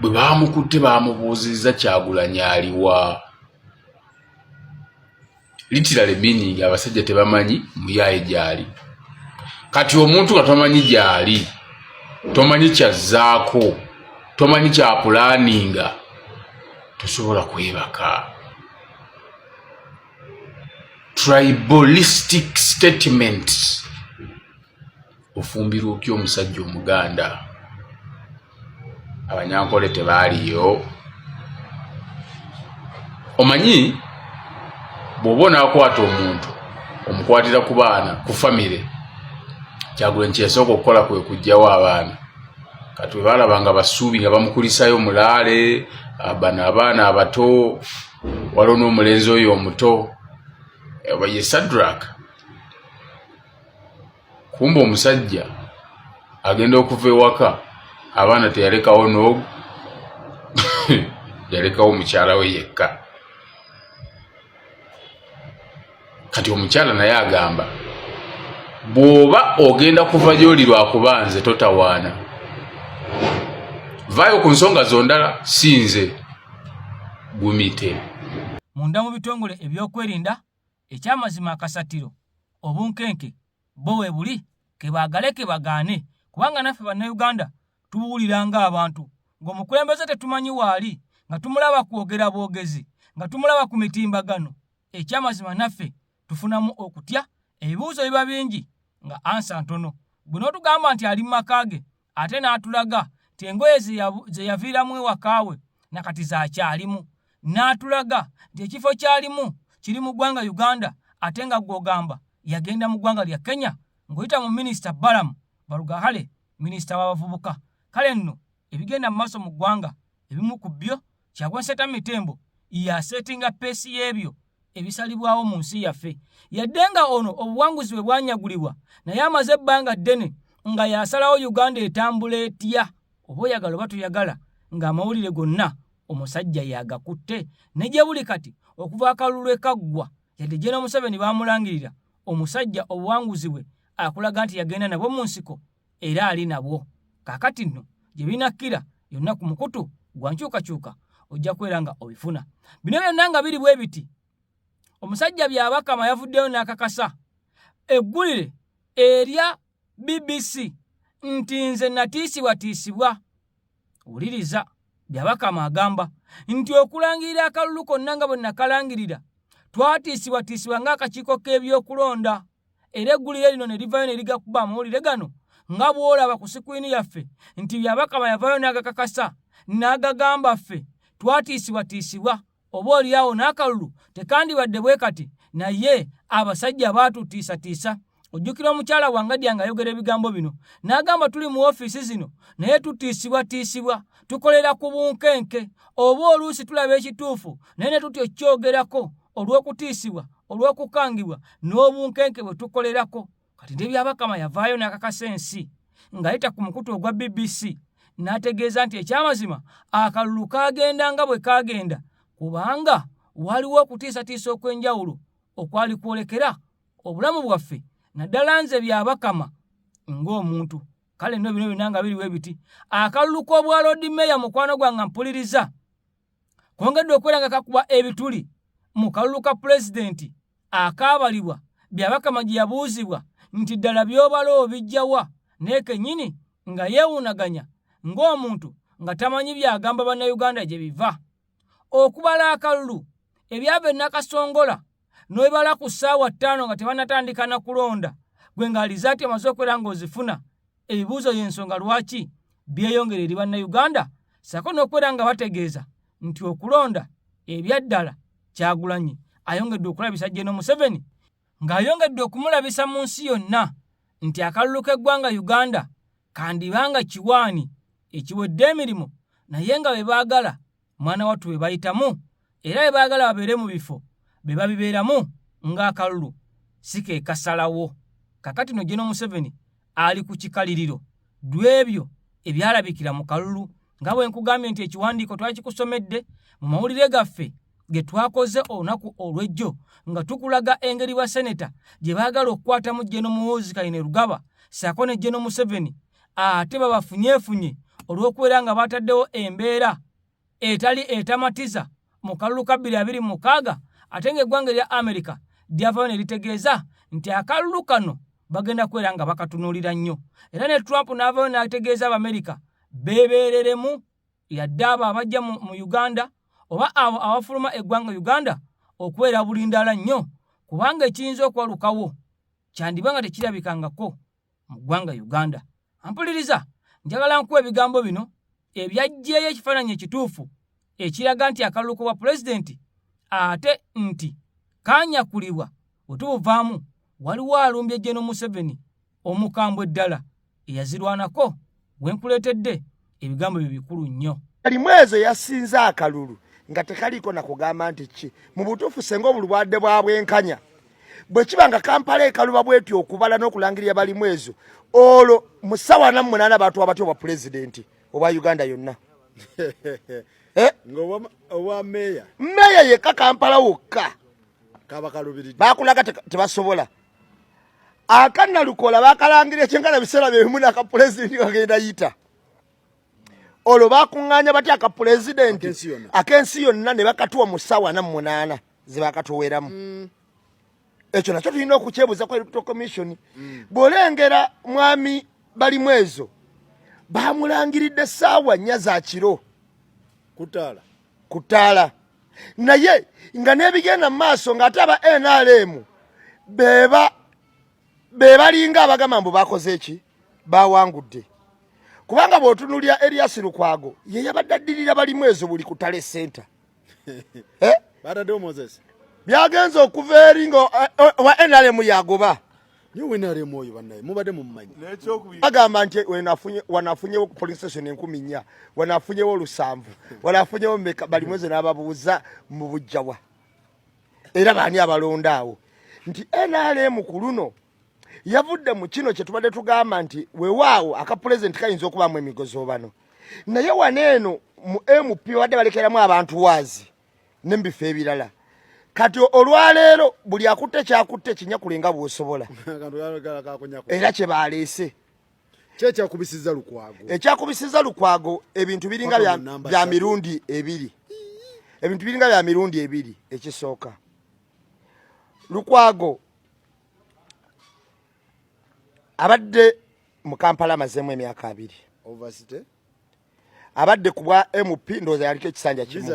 bwe baamukutte baamubuuzizza Kyagulanyi aliwa, literally meaning abasajja tebamanyi muyaaye gyali. Kati omuntu nga tomanyi gyali, tomanyi kyazzaako, tomanyi kyapulaninga, tosobola kwebaka. Tribalistic statements, ofumbirwa otya omusajja omuganda? Abanyankole tebaaliyo. Omanyi bw'oba onaakwata omuntu omukwatira ku baana, ku famire. Kyagulanyi kyeyasooka okukola kwe kuggyawo abaana. Kati bwe baalaba nga basuubi nga bamukulisayo mulaale, bano abaana abato, waliwo n'omulenzi oyo omuto ye Sadrak. Kumba omusajja agenda okuva ewaka abaana teyalekawo n'ogu, yalekawo mukyala we yekka. Kati omukyala naye agamba bw'oba ogenda kuva gy'oli lwakuba nze totawaana, vaayo ku nsonga zondala, si nze gumite. Munda mu bitongole ebyokwerinda ekyamazima akasatiro obunkenke bo we buli, kebaagale kebagaane, kubanga naffe Bannayuganda tubuwulira ng'abantu ng'omukulembeze tetumanyi waali, nga tumulaba kwogera bwogezi, nga tumulaba ku mitimbagano. Ekyamazima naffe tufunamu okutya, ebibuuzo biba bingi nga ansa ntono. Gwe n'otugamba nti ali mu maka ge, ate n'atulaga nti engoye ze yaviiramu ewaka we nakati zakyalimu, n'atulaga nti ekifo kyalimu kiri mu ggwanga Uganda ate nga gw'ogamba yagenda mu ggwanga lya Kenya ng'oyita mu minisita Balaam Barugahare, minisita w'abavubuka. Kale nno ebigenda mu maaso mu ggwanga ebimu ku byo Kyagulanyi Ssentamu Mitembo yasetinga peesi y'ebyo ebisalibwawo mu nsi yaffe. Yadde nga ono obuwanguzi bwe bwanyagulibwa, naye amaze ebbanga ddene nga yasalawo Uganda etambula etya, oba oyagala oba toyagala, ng'amawulire gonna omusajja yagakutte. Ne gye buli kati okuva akalulu lwe kaggwa, yadde General Museveni baamulangirira, omusajja obuwanguzi bwe akulaga nti yagenda nabwo mu nsiko era ali nabwo. Kaakati nno gye binakkira yonna ku mukutu gwa nkyukakyuka ojja kubeera nga obifuna. Bino byonna nga biri bwe biti, omusajja Byabakama yavuddeyo n'akakasa eggulire erya BBC nti nze natiisibwatiisibwa. Wuliriza, Byabakama agamba nti okulangirira akalulu konna nga bwe nakalangirira twatiisibwatiisibwa ng'akakiiko k'ebyokulonda, era eggulire lino ne livayo ne ligakuba amawulire gano nga bw'olaba ku sikwini yaffe nti Byabakama yavayo n'agakakasa n'agagamba ffe twatiisibwatiisibwa, oba olyawo n'akalulu tekandibadde bwe kati, naye abasajja baatutiisatiisa. Ojjukira omukyala Wangadya ng'ayogera ebigambo bino n'agamba tuli mu ofiisi zino naye tutiisibwatiisibwa, tukolera ku bunkenke, oba oluusi tulaba ekituufu naye ne tutya okukyogerako olw'okutiisibwa, olw'okukangibwa n'obunkenke bwe tukolerako. Kati ne Byabakama yavaayo n'akakasa ensi ng'ayita ku mukutu ogwa BBC n'ategeeza nti ekyamazima akalulu kaagenda nga bwe kaagenda kubanga waliwo okutiisatiisa okw'enjawulo okwali kwolekera obulamu bwaffe, naddala nze Byabakama ng'omuntu. Kale nno bino byonna nga biriwo ebiti, akalulu k'obwa Loodi Meeya mukwano gwange mpuliriza kwongedde okubeera nga kakuba ebituli mu kalulu ka pulezidenti akaabalibwa Byabakama gye yabuuzibwa nti ddala by'obala obijjawa, naye kennyini nga yeewuunaganya ng'omuntu nga tamanyi by'agamba Bannayuganda gye biva. Okubala akalulu ebyava e Nakasongola n'obibala ku ssaawa 5 nga tebannatandika na kulonda, gwe ng'alizaati omaze okubeera ng'ozifuna, ebibuuzo y'ensonga lwaki byeyongera eri Bannayuganda ssaako n'okubeera nga bategeeza nti okulonda ebyaddala Kyagulanyi ayongedde okulabisa General Museveni ng'ayongedde okumulabisa mu nsi yonna nti akalulu k'eggwanga Uganda kandiba nga kiwaani ekiwedde emirimu, naye nga be baagala mwana wattu be bayitamu era be baagala babeere mu bifo be babibeeramu ng'akalulu si ke kasalawo. Kakati no General Museveni ali ku kikaliriro lw'ebyo ebyalabikira mu kalulu, nga bwe nkugambye nti ekiwandiiko twakikusomedde mu mawulire gaffe ge twakoze olunaku olw'ejjo nga tukulaga engeri baseneta gye baagala okukwatamu General Muhoozi Kainerugaba ssaako ne General Museveni, ate babafunyeefunye olw'okubeera nga bataddewo embeera etali etamatiza mu kalulu ka 2026, ate ng'eggwanga erya Amerika lyavayo ne litegeeza nti akalulu kano bagenda kubeera nga bakatunuulira nnyo, era ne Trump n'avayo n'ategeeza Abamerika beebeereremu yadde abo abajja mu Uganda oba abo abafuluma eggwanga Uganda okubeera bulindaala nnyo, kubanga ekiyinza okuwalukawo kyandiba nga tekirabikangako mu ggwanga Uganda. Ampuliriza, njagala nkuwa ebigambo bino ebyaggyeyo ekifaananyi ekituufu ekiraga nti akalulu k'obwa pulezidenti ate nti kanyakulibwa bwe tubuvaamu waliwo alumbye General Museveni omukambwe ddala eyazirwanako. We nkuleetedde ebigambo byo bikulu nnyo. Balimwezo yasinze akalulu nga tekaliiko na kugamba nti ki mu butuufu senga obulwadde bwa bwenkanya bwe kiba nga Kampala ekaluba bwetyo okubala n'okulangirira Balimwezo, olwo mu ssaawa 48 baatuwa batya obwa pulezidenti obwa Uganda yonna? Obwa meeya, meeya yekka Kampala wokka bakulaga tebasobola. Akannalukola bakalangira ekyenkana biseera byebimu n'akapulezidenti kagenda yita, olwo bakuŋŋaanya batya akapulezidenti ak'ensi yonna ne bakatuwa mu ssaawa 48 ze bakatuweeramu? Ekyo nakyo tulina okukyebuuza ku Electoral Commission. Bw'olengera mwami Balimwezo bamulangiridde ssaawa 4 za kiro ku ttaala, naye nga n'ebigenda mu maaso ng'ate aba NRM beba bebalinga abagamba mbu bakoze eki bawangudde, kubanga bw'otunuulira Erias Lukwago ye yabadde addirira Balimwezo buli ku tale center. Bataddewo Moses. Byagenze okuva eri nga eh, owa NRM yagoba. Nyo NRM oyo bannaye mubadde mumumanyi. Agamba nti wanafunyewo ku police station 4000, wanafunyewo 7, wanafunyewo meka Balimwezo n'ababuuza mu bujjawa. Era baani abalonda awo nti NRM ku luno yavudde mu kino kye tubadde tugamba nti wewaawo aka pulezidenti kayinza okubaamu emigozoobano naye wano eno mu mp babadde balekeramu abantu waazi ne mu bifo ebirala kati olwaleero buli akutte kyakutte kinyakule nga bw'osobola era kye baleese Kyekyakubisiza Lukwago. Ekyakubisiza Lukwago ebintu biringa bya mirundi ebiri. Ebintu biringa bya mirundi ebiri. Ekisooka, Lukwago abadde mu Kampala amazeemu emyaka 20. Abadde ku bwa MP ndowooza yaliko ekisanja kimu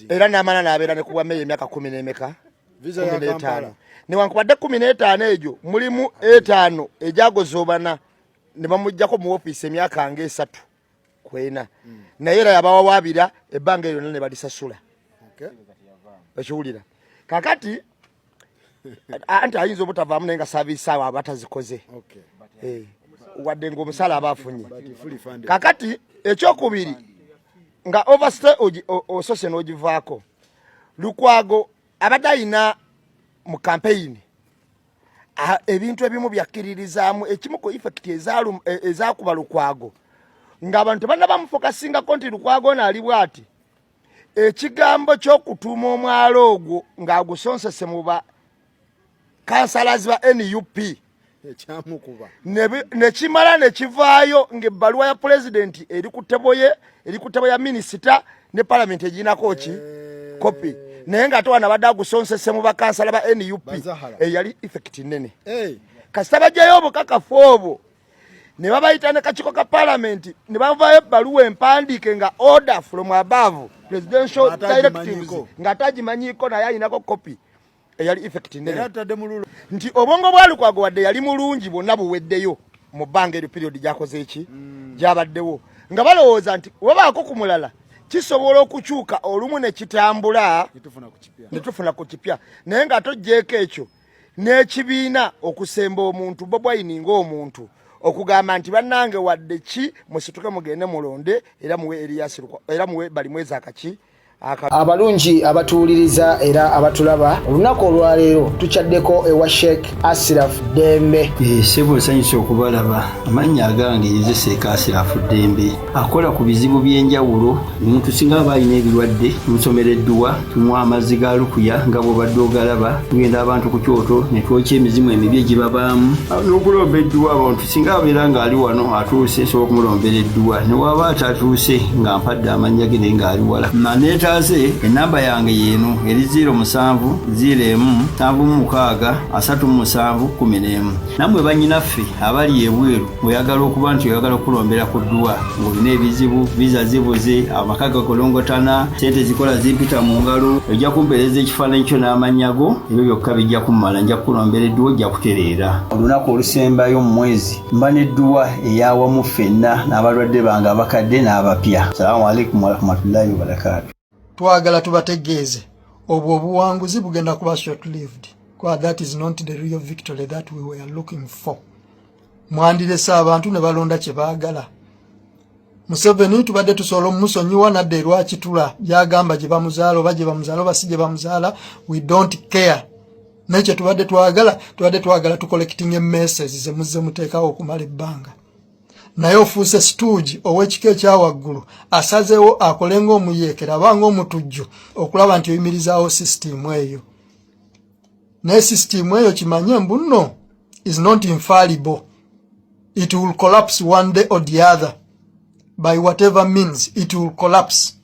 era n'amala n'abeera ne ku bwa meeya emyaka kumi n'emeka 15 newankubadde 15 egyo mulimu 5 egyagozoobana ne bamuggyako mu ofiisi emyaka nga 3 kwena naye era yabawawaabira ebbanga eryo lyonna ne balisasula. Okiwulira kakati anti ayinza obutavaamu naye nga saaviisi awo aba tazikoze eh, wadde ng'omusaala aba afunye. Kakati ekyokubiri nga overstay osose n'ogivaako Lukwago abadde ayina mu kampeyini ebintu ebimu byakkiririzaamu ekimu ku effect ezakuba Lukwago ng'abantu tebannabamufokasingako nti Lukwago ono ali bw'ati ekigambo ky'okutuuma omwalo ogwo ng'agusonsese mu ba kansalazi ba NUP nekimala nekivaayo ng'ebbaluwa ya pulezidenti eri ku ttebo ye eri ku ttebo ya minisita ne palamenti eginako ki kopi naye ng'ate wano abadde agusonsese mu bakansala ba NUP eyali effect nene kasita bajjayo obukakafu obwo ne babayita ne kakiiko ka palamenti ne bavaayo ebbaluwa empandiike nga order from above presidential directives ng'atagimanyiiko naye ayinako kopi eyali effect nene nti obwongo bwa Lukwago wadde yali mulungi bwonna buweddeyo mu bbanga eryo period gyakoze eki gyabaddewo nga balowooza nti wabaako ku mulala kisobola okukyuka olumu ne kitambula ne tufuna ku kipya naye nga toggyeeko ekyo n'ekibiina okusemba omuntu Bobi Wine ng'omuntu okugamba nti bannange wadde ki musituke mugende mulonde era muwe Erias era muwe Balimwezo akaki Abalungi abatuwuliriza era abatulaba olunaku olwaleero tukyaddeko ewa Sheikh Asiraf Ddembe. Eh, ssebo nsanyuse okubalaba. Amannya agange nze Sheikh Asiraf Ddembe akola ku bizibu by'enjawulo. Omuntu singa aba alina ebirwadde tumusomera edduwa, tumuwa amazzi ga lukuya nga bw'obadde ogalaba, tugenda abantu ku kyoto ne twokya emizimu emibi egibabaamu n'okulomba edduwa. Abantu singa abeera ng'ali wano atuuse nsobola okumulombera edduwa, ne waba atatuuse nga mpadde amannya ge naye ng'ali wala naneetaaze. Ennamba yange yeeno eri 07 01 76 37 11. Nammwe bannyinaffe abali ebweru ng'oyagala okuba nti oyagala okukulombera ku dduwa ng'olina ebizibu, viza zibuze, amaka gakolongotana, ssente zikola zimpita mu ngalo, ojja kumpeereza ekifaananyi kyo n'amannya go, ebyo byokka bijja kummala, nja kukulombera edduwa ojja kutereera. Olunaku olusembayo mu mwezi mba n'edduwa ey'awamu ffenna n'abalwadde bange abakadde n'abapya. Salaamu alaikum warahmatullahi wabarakaatu. Twagala tubategeeze obwo obuwanguzi bugenda kuba short lived kuba that is not the real victory that we were looking for. Mwandirese abantu ne balonda kye baagala. Museveni tubadde tusobola omusonyiwa nadda erwakitula byagamba gye bamuzaala oba gye bamuzaala oba si gye bamuzaala, we don't care. Naye kye tubadde twagala, tubadde twagala tucollecting messages ze muzze muteekawo okumala ebbanga. Naye ofuuse situugi ow'ekika ekya waggulu asazeewo akole ng'omuyeekera aba ng'omutujju okulaba nti oyimirizaawo sisitiimu eyo. Naye sisitiimu eyo kimanye mbu nno is not infallible, it will collapse one day or the other, by whatever means it will collapse.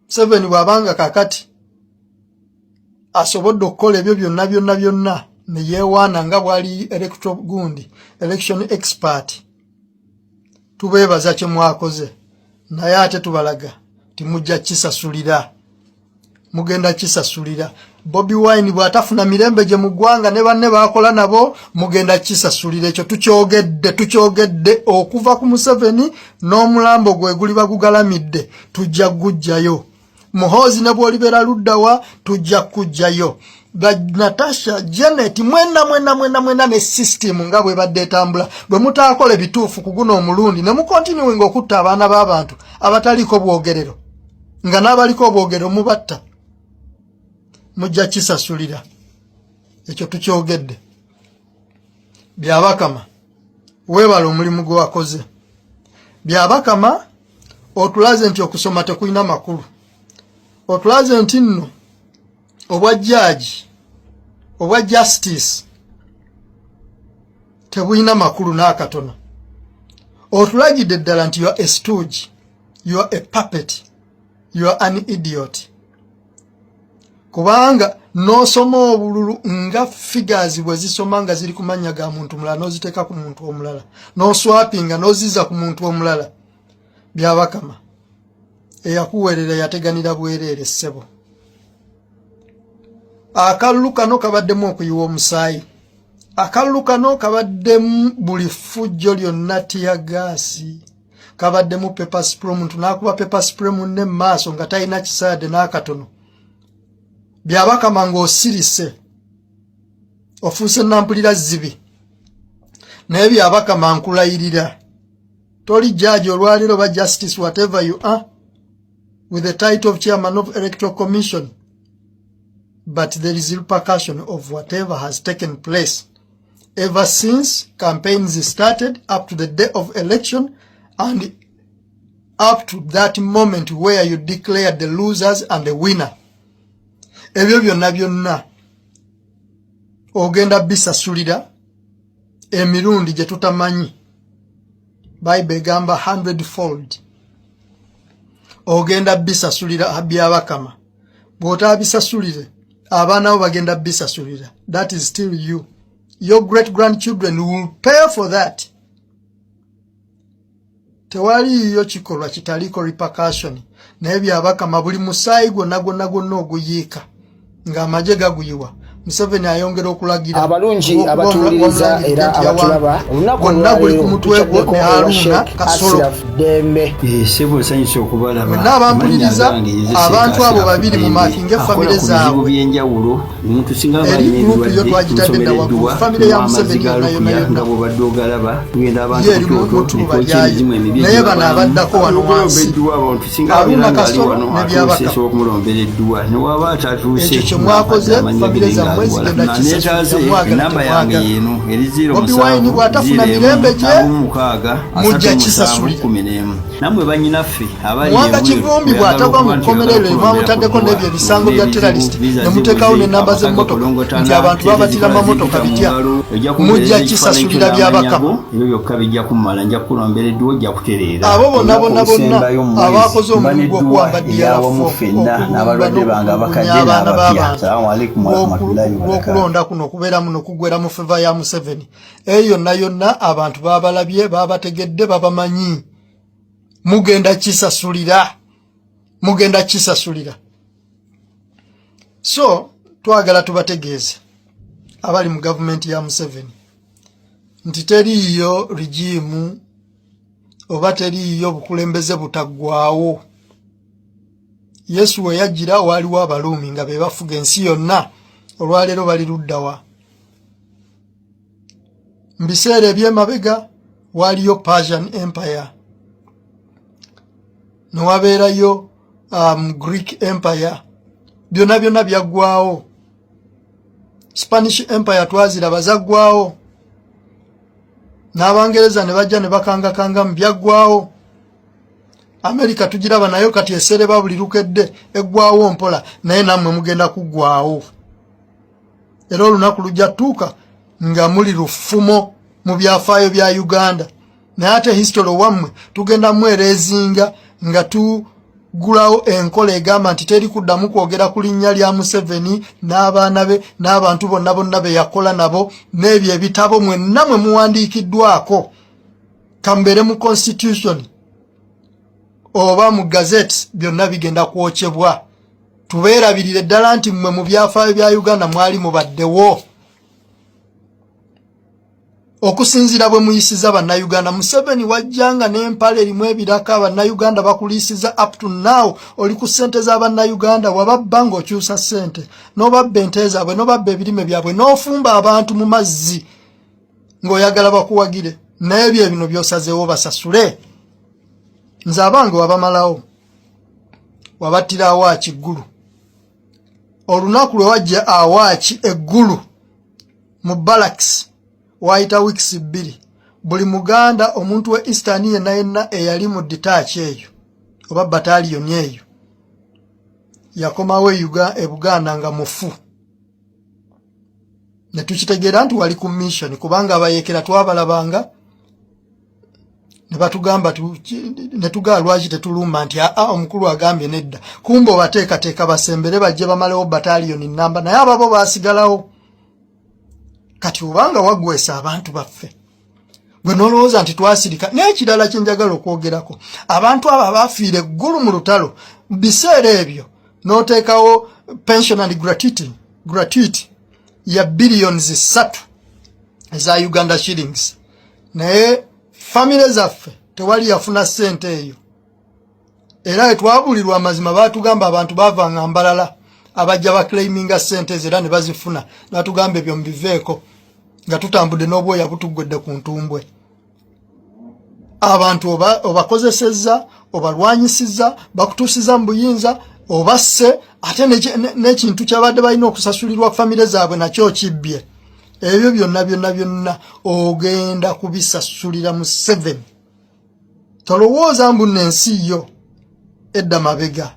Museveni bw'abanga kakati asobodde okukola ebyo byonna byonna byonna ne yeewaana nga bw'ali electro gundi election expert, tubeebaza kye mwakoze, naye ate tubalaga timujja kisasulira, mugenda kisasulira. Bobi Wine bw'atafuna mirembe gye mu ggwanga ne banne baakola nabo, mugenda kisasulira. Ekyo tukyogedde, tukyogedde okuva ku Museveni n'omulambo gwe guliba gugalamidde tujja gujjayo. Muhoozi ne bw'olibeera luddawa tujja kukujjayo. Ba Natasha, Janet, mwena mwena mwena mwena ne system nga bwebadde etambula, bwe mutaakola ebituufu ku guno omulundi ne mukontinuinga okutta abaana b'abantu abataliiko bwogerero, nga n'abaliko obwogerero mubatta, mujja kisasulira. Ekyo tukyogedde. Byabakama, weebale omulimu gwe wakoze. Byabakama, otulaze nti okusoma tekulina makulu. Otulaze nti nno obwa jaaji, obwa justice tebulina makulu n'akatono. Otulagidde ddala nti you are a stooge, you are a puppet, you are an idiot, kubanga n'osoma obululu nga figures bwe zisoma nga ziri ku mannya ga muntu mulala, n'oziteeka ku muntu omulala, n'oswapinga n'ozizza ku muntu omulala. Byabakama, eyakuweerera yateganira bwereere. Ssebo, akalulu kano kabaddemu okuyiwa omusaayi, akalulu kano kabaddemu buli ffujjo lyonna, teargas kabaddemu, pepper spray, omuntu n'akuba pepper spray munne mu maaso nga talina kisaadde n'akatono. Byabakama, ng'osirise, ofuuse nampulira zibi. Naye Byabakama, nkulayirira, toli judge olwaleero ba justice, whatever you are with the title of chairman of Electoral Commission, but there is repercussion of whatever has taken place ever since campaigns started up to the day of election and up to that moment where you declared the losers and the winner. Ebyo byonna byonna ogenda bisasulira emirundi gye tutamanyi. Bible egamba 100 fold. Ogenda bisasulira, Byabakama. Bw'otaabisasulire, abaana bo bagenda bisasulira. That is still you, your great grandchildren will pay for that. Tewaliiyo kikolwa kitaliiko repercussion. Naye Byabakama, buli musaayi gwonna gwonna gwonna oguyiika ng'amagye gaguyiwa, Museveni ayongera okulagira Abalungi abatuwuliriza era abatulaba, olunaku Gwonna guli ku olwaleero mutwe gwo tukyaddeko ne ewa Haruna Sheikh Kasolo. Asiraf Dembe. Sebo, nsanyusa okubalaba. Mwenna abampuliriza, Amannya agange nze abantu Sheikh abo Ashraf babiri mu Dembe. maakinga Akola famire ku bizibu zaabwe. by'enjawulo. Omuntu singa aba Eri alina group yo ebirwadde, twagitadde tumusomera dda waggulu. edduwa, Famire ya tunywa amazzi Museveni ga yonna yonna lukuya yonna. nga bw'obadde ogalaba. Tugenda abantu Ye eri ku kyoto mu ttuba ne twokya lyayo. emizimu emibi Naye bano egibabaamu. abaddako wano Okulomba wansi, edduwa, abantu singa Haruna abeera ng'ali Kasolo wano ne atuuse, Byabakama. nsobola okumulombera edduwa. Ne waba atatuuse, Ekyo kye mwakoze, ng'apadde amannya famire ge zammwe ng'ali wala. zigenda Na neetaaze kisasulira, mwagala enamba yange temwagala. yeeno eri 0 Bobi Wine 7 bw'atafuna 0 mirembe gye, 6 mujja 37 kisasulira. 11. Nammwe bannyinaffe abali Muwanga ebweru, Kivumbi oyagala bw'atava mu okuba nti kkomera oyagala eryo mwamutaddeko okulombera n'ebyo ebisango bya ebizibu, terrorist, visa ne muteekawo zibuze, n'ennamba amaka z'emmotoka gakolongotana, nti abantu sente babatira zikola mamotoka ziyita mu bitya, ngalo, ojja kumpeereza mujja ekifaananyi kyo kisasulira, n'amannya Byabakama. go, ebyo byokka bijja kummala. Nja kukulombera edduwa, ojja kutereera. Abo bonna Olunaku bonna bonna olusembayo mu mwezi abakoze mba omulimu n'edduwa gw'okuwamba eyawamu DR4, ffenna okulumba n'abalwadde bange n'okutulugunya abakadde abaana n'abapya. b'abantu, Salaamu alaikum warahmatullahi wabarakatuh. olw'okulonda kuno okubeera muno kuggwera mu favour ya Museveni, eyo yonna yonna abantu babalabye, babategedde, babamanyi. Mugenda kisasulira, mugenda kisasulira. So twagala tubategeeze abali mu gavumenti ya Museveni nti teriiyo regime oba teriiyo bukulembeze butaggwawo. Yesu we yajjira waaliwo Abaluumi nga be bafuga ensi yonna. Olwaleero bali luddawa? Mu biseera eby'emabega waaliyo Persian Empire, ne wabeerayo Greek Empire, byonna byonna byaggwawo. Spanish Empire twaziraba, zaggwawo. N'Abangereza ne bajja ne bakangakangamu, byaggwawo. Amerika tugiraba nayo kati esereba buli lukedde, eggwawo mpola. Naye nammwe mugenda kuggwawo, era olunaku lujja tuuka nga muli lufumo mu byafaayo bya Uganda. Naye ate history wammwe tugenda mwerezinga nga tugulawo enkola egamba nti teri kuddamu kwogera ku linnya lya Museveni n'abaana be n'abantu bonna bonna be yakola nabo n'ebyo ebitabo mwenna mwe muwandiikiddwako, kambeere mu constitution oba mu gazette, byonna bigenda kwokyebwa, tubeerabirire ddala nti mmwe mu byafaayo bya Uganda mwali mubaddewo. Okusinziira bwe muyisiza Bannayuganda, Museveni wajjanga n'empale erimu ebiraka, Bannayuganda bakuliisiza up to now, oli ku ssente za Bannayuganda, wababba ng'okyusa ssente, n'obabba ente zaabwe, n'obabba ebirime byabwe, n'ofumba abantu mu mazzi ng'oyagala bakuwagire. Naye bye bino by'osazeewo basasule. Nze abange wabamalawo, wabattira awaaki Ggulu. Olunaku lwe wajja awaaki eggulu mu barracks, waayita weeks 2, buli Muganda, omuntu we Eastern yenna yenna eyali mu detach eyo oba battalion eyo yakomawo e Buganda nga mufu, ne tukitegeera nti wali ku mission, kubanga abayeekera twabalabanga ne batugamba, ne tugaa lwaki tetulumba, nti aa, omukulu agambye nedda. Kumbe obateekateeka basembere bajje bamalewo battalion namba, naye ababo baasigalawo. Kati obanga wagwesa abantu baffe, gwe nolowooza nti twasirika. N'ekirala kyenjagala okwogerako, abantu abo abafiira eggulu mu lutalo biseera ebyo, n'oteekawo pension and gratuity ya billions 3 eza Uganda shillings, naye famire zaffe tewali yafuna ssente eyo. Era etwabulirwa amazima, batugamba abantu bavanga mbalala abajja baclaiminga ssente ezo era ne bazifuna. Batugamba ebyo mubiveeko, nga tutambudde n'obwoya butuggwedde ku ntumbwe. Abantu obakozesezza, obalwanyisizza, bakutuusiza mu buyinza, obasse, ate n'ekintu kyabadde balina okusasulirwa famire zaabwe nakyo kibbye. Ebyo byonna byonna byonna ogenda kubisasulira mu 7. Tolowooza mbu nno ensi yo edda mabega.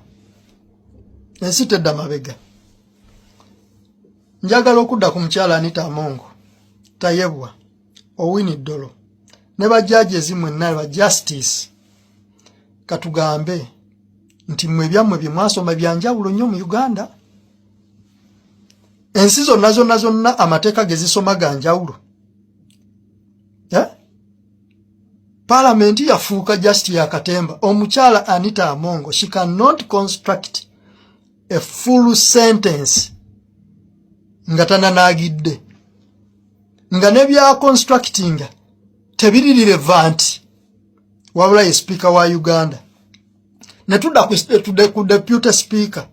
Ensi tedda mabega. Njagala okudda ku mukyala Anita Among, Tayebwa, Owiny Dollo ne bajjaaji ezimwenna ba justice. Katugambe nti mmwe ebyammwe bye mwasoma byanjawulo nnyo mu Uganda. Ensi zonna zonna zonna amateeka ge zisoma ga njawulo, eh? Palamenti yafuuka just ya katemba. Omukyala Anita Among, she cannot construct a full sentence nga tananaagidde, nga ne bya constructing tebiri relevant, wabula ye speaker wa Uganda. Ne tudda ku deputy speaker,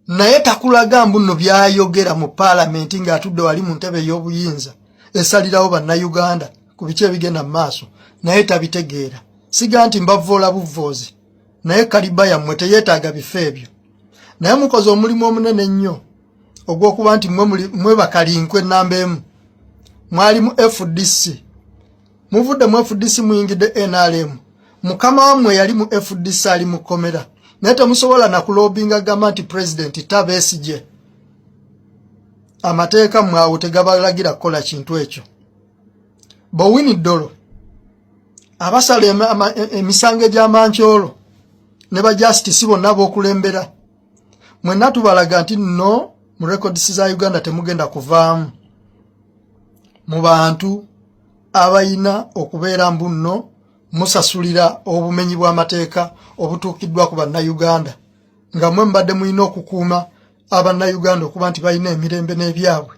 naye takulaga mbu nno byayogera mu paalamenti ng'atudde wali mu ntebe ey'obuyinza esalirawo Bannayuganda ku biki ebigenda mu maaso, naye tabitegeera. Siga nti mbavoola buvoozi, naye kaliba yammwe teyeetaaga bifo ebyo. Naye mukoze omulimu omunene ennyo ogw'okuba nti mwe bakalinkwe ennamba emu. Mwali mu FDC, muvudde mu FDC, muyingidde NRM. Mukama wammwe yali mu FDC ali mu kkomera, naye temusobola nakulobinga gamba nti Pulezidenti tabeesije. Amateeka mmwe awo tegabalagira kukola kintu ekyo. Ba Owiny Dollo abasala emisango egy'amankyolo ne ba justice bonna b'okulembera mwenna, tubalaga nti nno mu records za Uganda temugenda kuvaamu mu bantu abayina okubeera mbu nno musasulira obumenyi bw'amateeka obutuukiddwa ku Bannayuganda, nga mwe mubadde mulina okukuuma Abannayuganda okuba nti balina emirembe n'ebyabwe,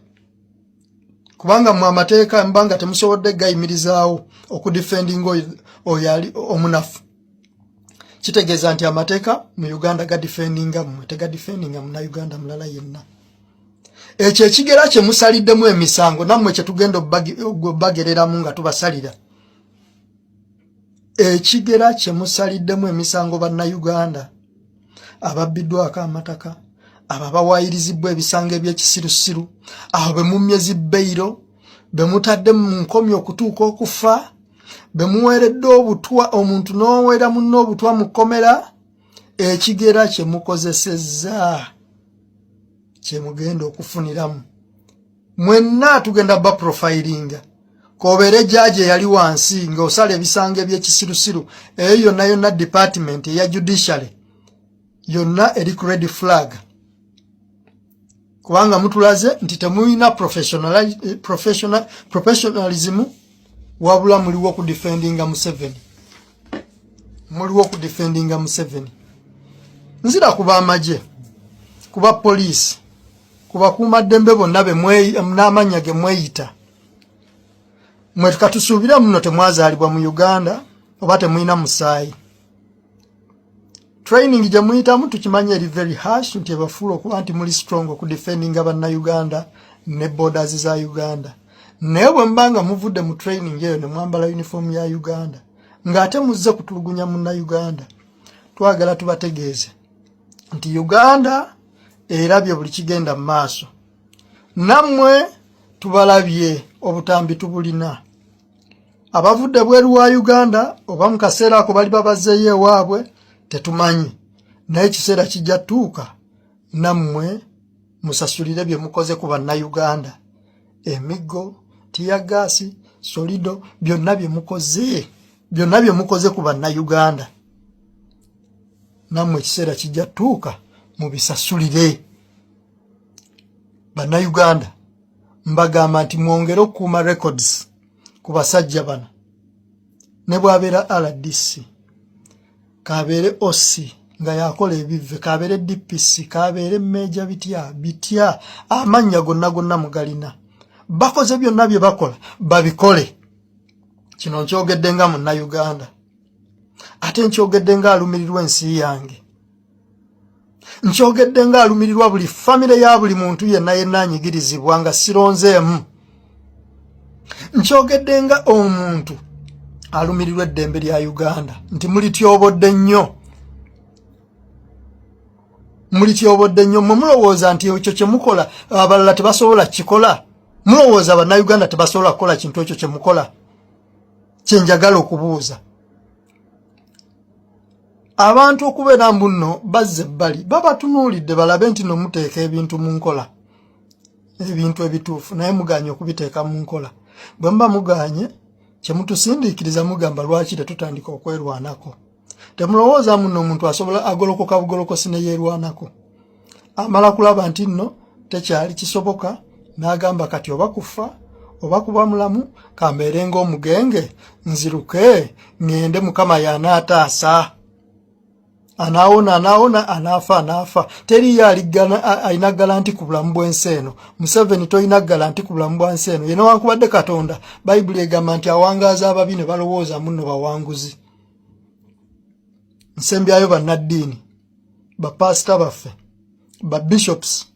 kubanga mwe amateeka mbanga temusobodde gayimirizaawo okudefendinga oyo ali omunafu. Kitegeeza nti amateeka mu Uganda gadefendinga mmwe, tegadefendinga Munnayuganda mulala yenna. Ekyo ekigera kye musaliddemu emisango nammwe kye tugenda obbagereramu nga tubasalira. Ekigera kye musaliddemu emisango Bannayuganda ababbiddwako amataka, abo abawaayirizibbwa ebisango eby'ekisirusiru, abo be mummye zibbeiro, be mutadde mu nkomi okutuuka okufa, be muweeredde obutwa, omuntu n'oweera munne obutwa mu kkomera, ekigera kye mukozesezza kye mugenda okufuniramu mwenna. Tugenda ba profilinga, kobeere jaaji eyali wansi ng'osala ebisango eby'ekisirusiru, eyo yonna yonna department eya judiciary yonna eri ku red flag, kubanga mutulaze nti temulina professionalism, wabula muliwo okudefendinga Museveni, muliwo okudefendinga Museveni. Nzira kuba amagye, kuba poliisi, kubakuumaddembe bonna n'amannya ge mweyita. Mwe katusuubire muno temwazaalibwa mu Uganda oba temulina musaayi. Training gye muyitamu tukimanyi eri very harsh, nti ebafuula okuba nti muli strong okudefendinga Bannayuganda ne borders za Uganda. Naye bwe muba nga muvudde mu training eyo ne mwambala uniform ya Uganda ng'ate muzze kutulugunya Munnayuganda, twagala tubategeeze nti Uganda erabye buli kigenda mu maaso. Nammwe tubalabye, obutambi tubulina. Abavudde bweru wa Uganda oba mu kaseera ako bali babazzeeyo ewaabwe tetumanyi, naye ekiseera kijja tuuka nammwe musasulire bye mukoze ku Bannayuganda. Emiggo, tiyagaasi, solido, byonna bye mukoze, byonna bye mukoze ku Bannayuganda, nammwe ekiseera kijja tuuka mubisasulire. Bannayuganda, mbagamba nti mwongere okukuuma records ku basajja bano, ne bw'abeera RDC, kabeere OC nga yakola ebivve, kabeere DPC, kabeere meja bitya bitya, amannya gonna gonna mugalina. Bakoze byonna bye bakola, babikole. Kino nkyogedde nga Munnayuganda, ate nkyogedde nga alumirirwa ensi yange, nkyogedde nga alumirirwa buli famire ya buli muntu yenna yenna anyigirizibwa nga sironzeemu, nkyogedde nga omuntu alumirirwa eddembe lya Uganda nti mulityobodde nnyo, mulityobodde nnyo. Mwe mulowooza nti ekyo kye mukola abalala tebasobola kukikola? Mulowooza Bannayuganda tebasobola kukola kintu ekyo kye mukola? Kyenjagala okubuuza abantu okubeera mbu nno bazza ebbali, babatunuulidde balabe nti no muteeka ebintu mu nkola, ebintu ebituufu, naye muganye okubiteeka mu nkola. Bwe muba muganye, kyemutusindiikiriza mugamba lwaki tetutandika okwerwanako? Temulowooza muno omuntu asobola agolokoka bugolokosi ne yeerwanako. Amala kulaba nti nno tekyali kisoboka, n'agamba kati oba kufa oba kuba mulamu, kambeere ng'omugenge, nziruke ŋŋende, Mukama y'anaataasa. Anaawona anaawona, anaafa anaafa. Teriyo alina galanti ku bulamu bw'ensi eno. Museveni, tolina galanti ku bulamu bwa nsi eno. Ye newankubadde Katonda, Bayibuli egamba nti awangaaza ababi ne balowooza munno bawanguzi. Nsembyayo, bannaddiini, bapaasita baffe, ba bishops,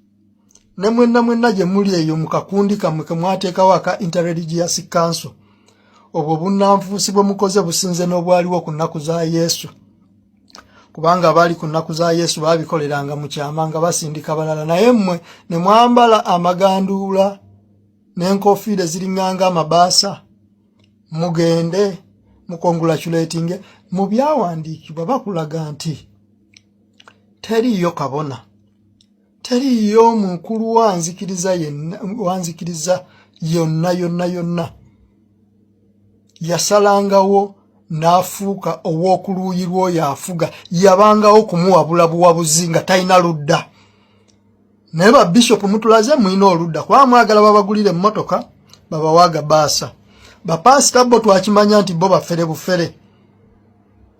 ne mwenna mwenna gye muli eyo mu kakundi kammwe ke mwateekawo aka Interreligious Council, obwo bunnanfuusi bwe mukoze businze n'obwaliwo ku nnaku za Yesu, kubanga abaali ku nnaku za Yesu baabikoleranga mu kyama nga basindika balala, naye mmwe ne mwambala amaganduula n'enkofiira eziriŋŋanga amabaasa. Mugende mukongulaculatinge mu byawandiikibwa, bakulaga nti teriiyo kabona, teriiyo mukulu wa nzikiriza yenna, wa nzikiriza yonna yonna yonna yasalangawo n'afuuka ow'okuluuyi lw'oyo afuga. Yabangawo kumuwabula buwabuzi nga talina ludda. Naye babishopu mutulaze mulina oludda, kubanga mwagala babagulire emmotoka, babawaga baasa. Bapaasita bo twakimanya nti bo bafere bufere,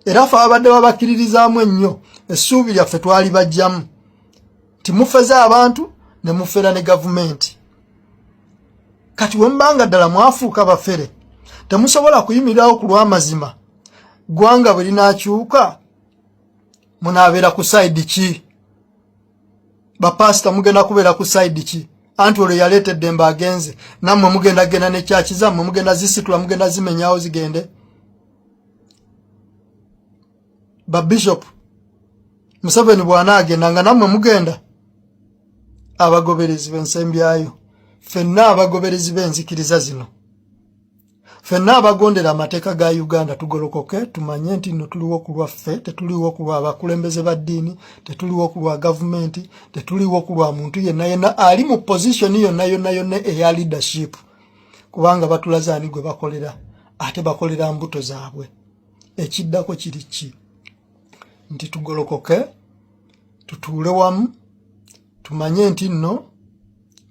era fe ababadde babakkiririzaamu ennyo, essuubi lyaffe twali bajjamu nti mufeze abantu ne mufera ne gavumenti. Kati we mubanga ddala mwafuuka bafere, temusobola kuyimirirawo ku lw'amazima, ggwanga bwe linaakyuka munaabeera ku side ki? Bapasita, mugenda kubeera ku side ki? Anti olwo yaleeta eddembe agenze, nammwe mugenda genda ne kyaki zammwe, mugenda zisitula, mugenda zimenyawo zigende. Babishop, Museveni bw'anaagenda nga nammwe mugenda? Abagoberezi b'ensembyayo, ffenna abagoberezi b'enzikiriza zino, ffenna abagondera amateeka ga Uganda, tugolokoke tumanye nti nno tuliwo ku lwaffe, tetuliwo ku lwa bakulembeze ba ddiini, tetuliwo ku lwa gavumenti, tetuliwo ku lwa muntu yenna yenna ali mu position yonna yonna yonna eya leadership, kubanga batulaze ani gwe bakolera, ate bakolera mbuto zaabwe. Ekiddako kiri ki? Nti tugolokoke, tutuule wamu, tumanye nti nno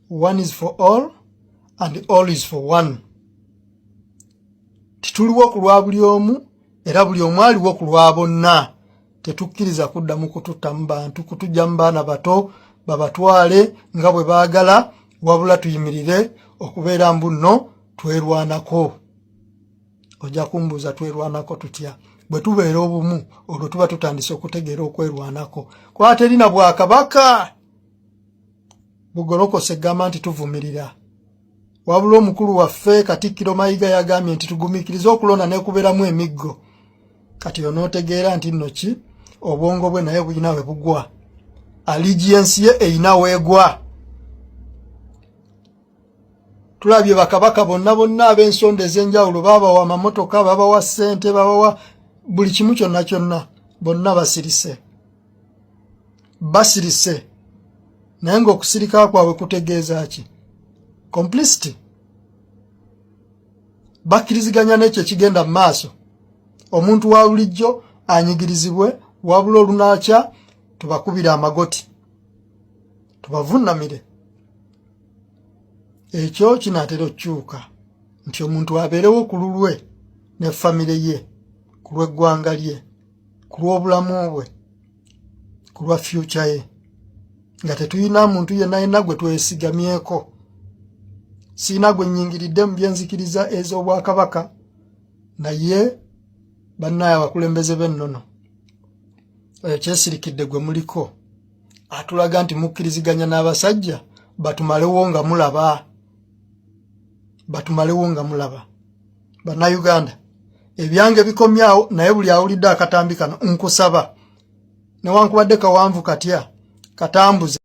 one is for all and all is for one. Tituliwo ku lwa buli omu, era buli omu aliwo ku lwa bonna. Tetukkiriza kuddamu kututtamu bantu, kutujjamu baana bato babatwale nga bwe baagala, wabula tuyimirire okubeera mbu nno twerwanako. Ojja kumbuuza twerwanako tutya? Bwe tubeera obumu olwo tuba tutandise okutegeera okwerwanako, kuba terina bwakabaka bugolokose gamba nti tuvumirira. Wabula omukulu waffe Katikkiro Mayiga yagambye nti tugumiikirize okulonda nekubeeramu emiggo. Kati onootegeera nti nno ki obwongo bwe naye bulina we bugwa, allegiance ye erina weegwa. Tulabye bakabaka bonna bonna ab'ensonda ez'enjawulo babawa amamotoka, babawa ssente, babawa buli kimu kyonna kyonna, bonna basirise, basirise. Naye ng'okusirika kwabwe kutegeeza ki? Complicity, bakkiriziganya n'ekyo ekigenda mu maaso. Omuntu wa bulijjo anyigirizibwe, wabula olunaakya tubakubire amagoti, tubavunnamire. Ekyo kinaatera okukyuka nti omuntu abeerewo ku lulwe ne famire ye, ku lw'eggwanga lye, ku lw'obulamu bwe, ku lwa fyuca ye, nga tetulina muntu yenna yenna gwe twesigamyeko. Siina gwe nnyingiridde mu byenzikiriza ez'obwakabaka, naye bannaye abakulembeze b'ennono, oyo kyesirikidde gwe muliko atulaga nti mukkiriziganya n'abasajja batumalewo nga mulaba, batumalewo nga mulaba. Bannayuganda, ebyange bikomyawo, naye buli awulidde akatambi kano nkusaba, newankubadde kawanvu katya, katambuze.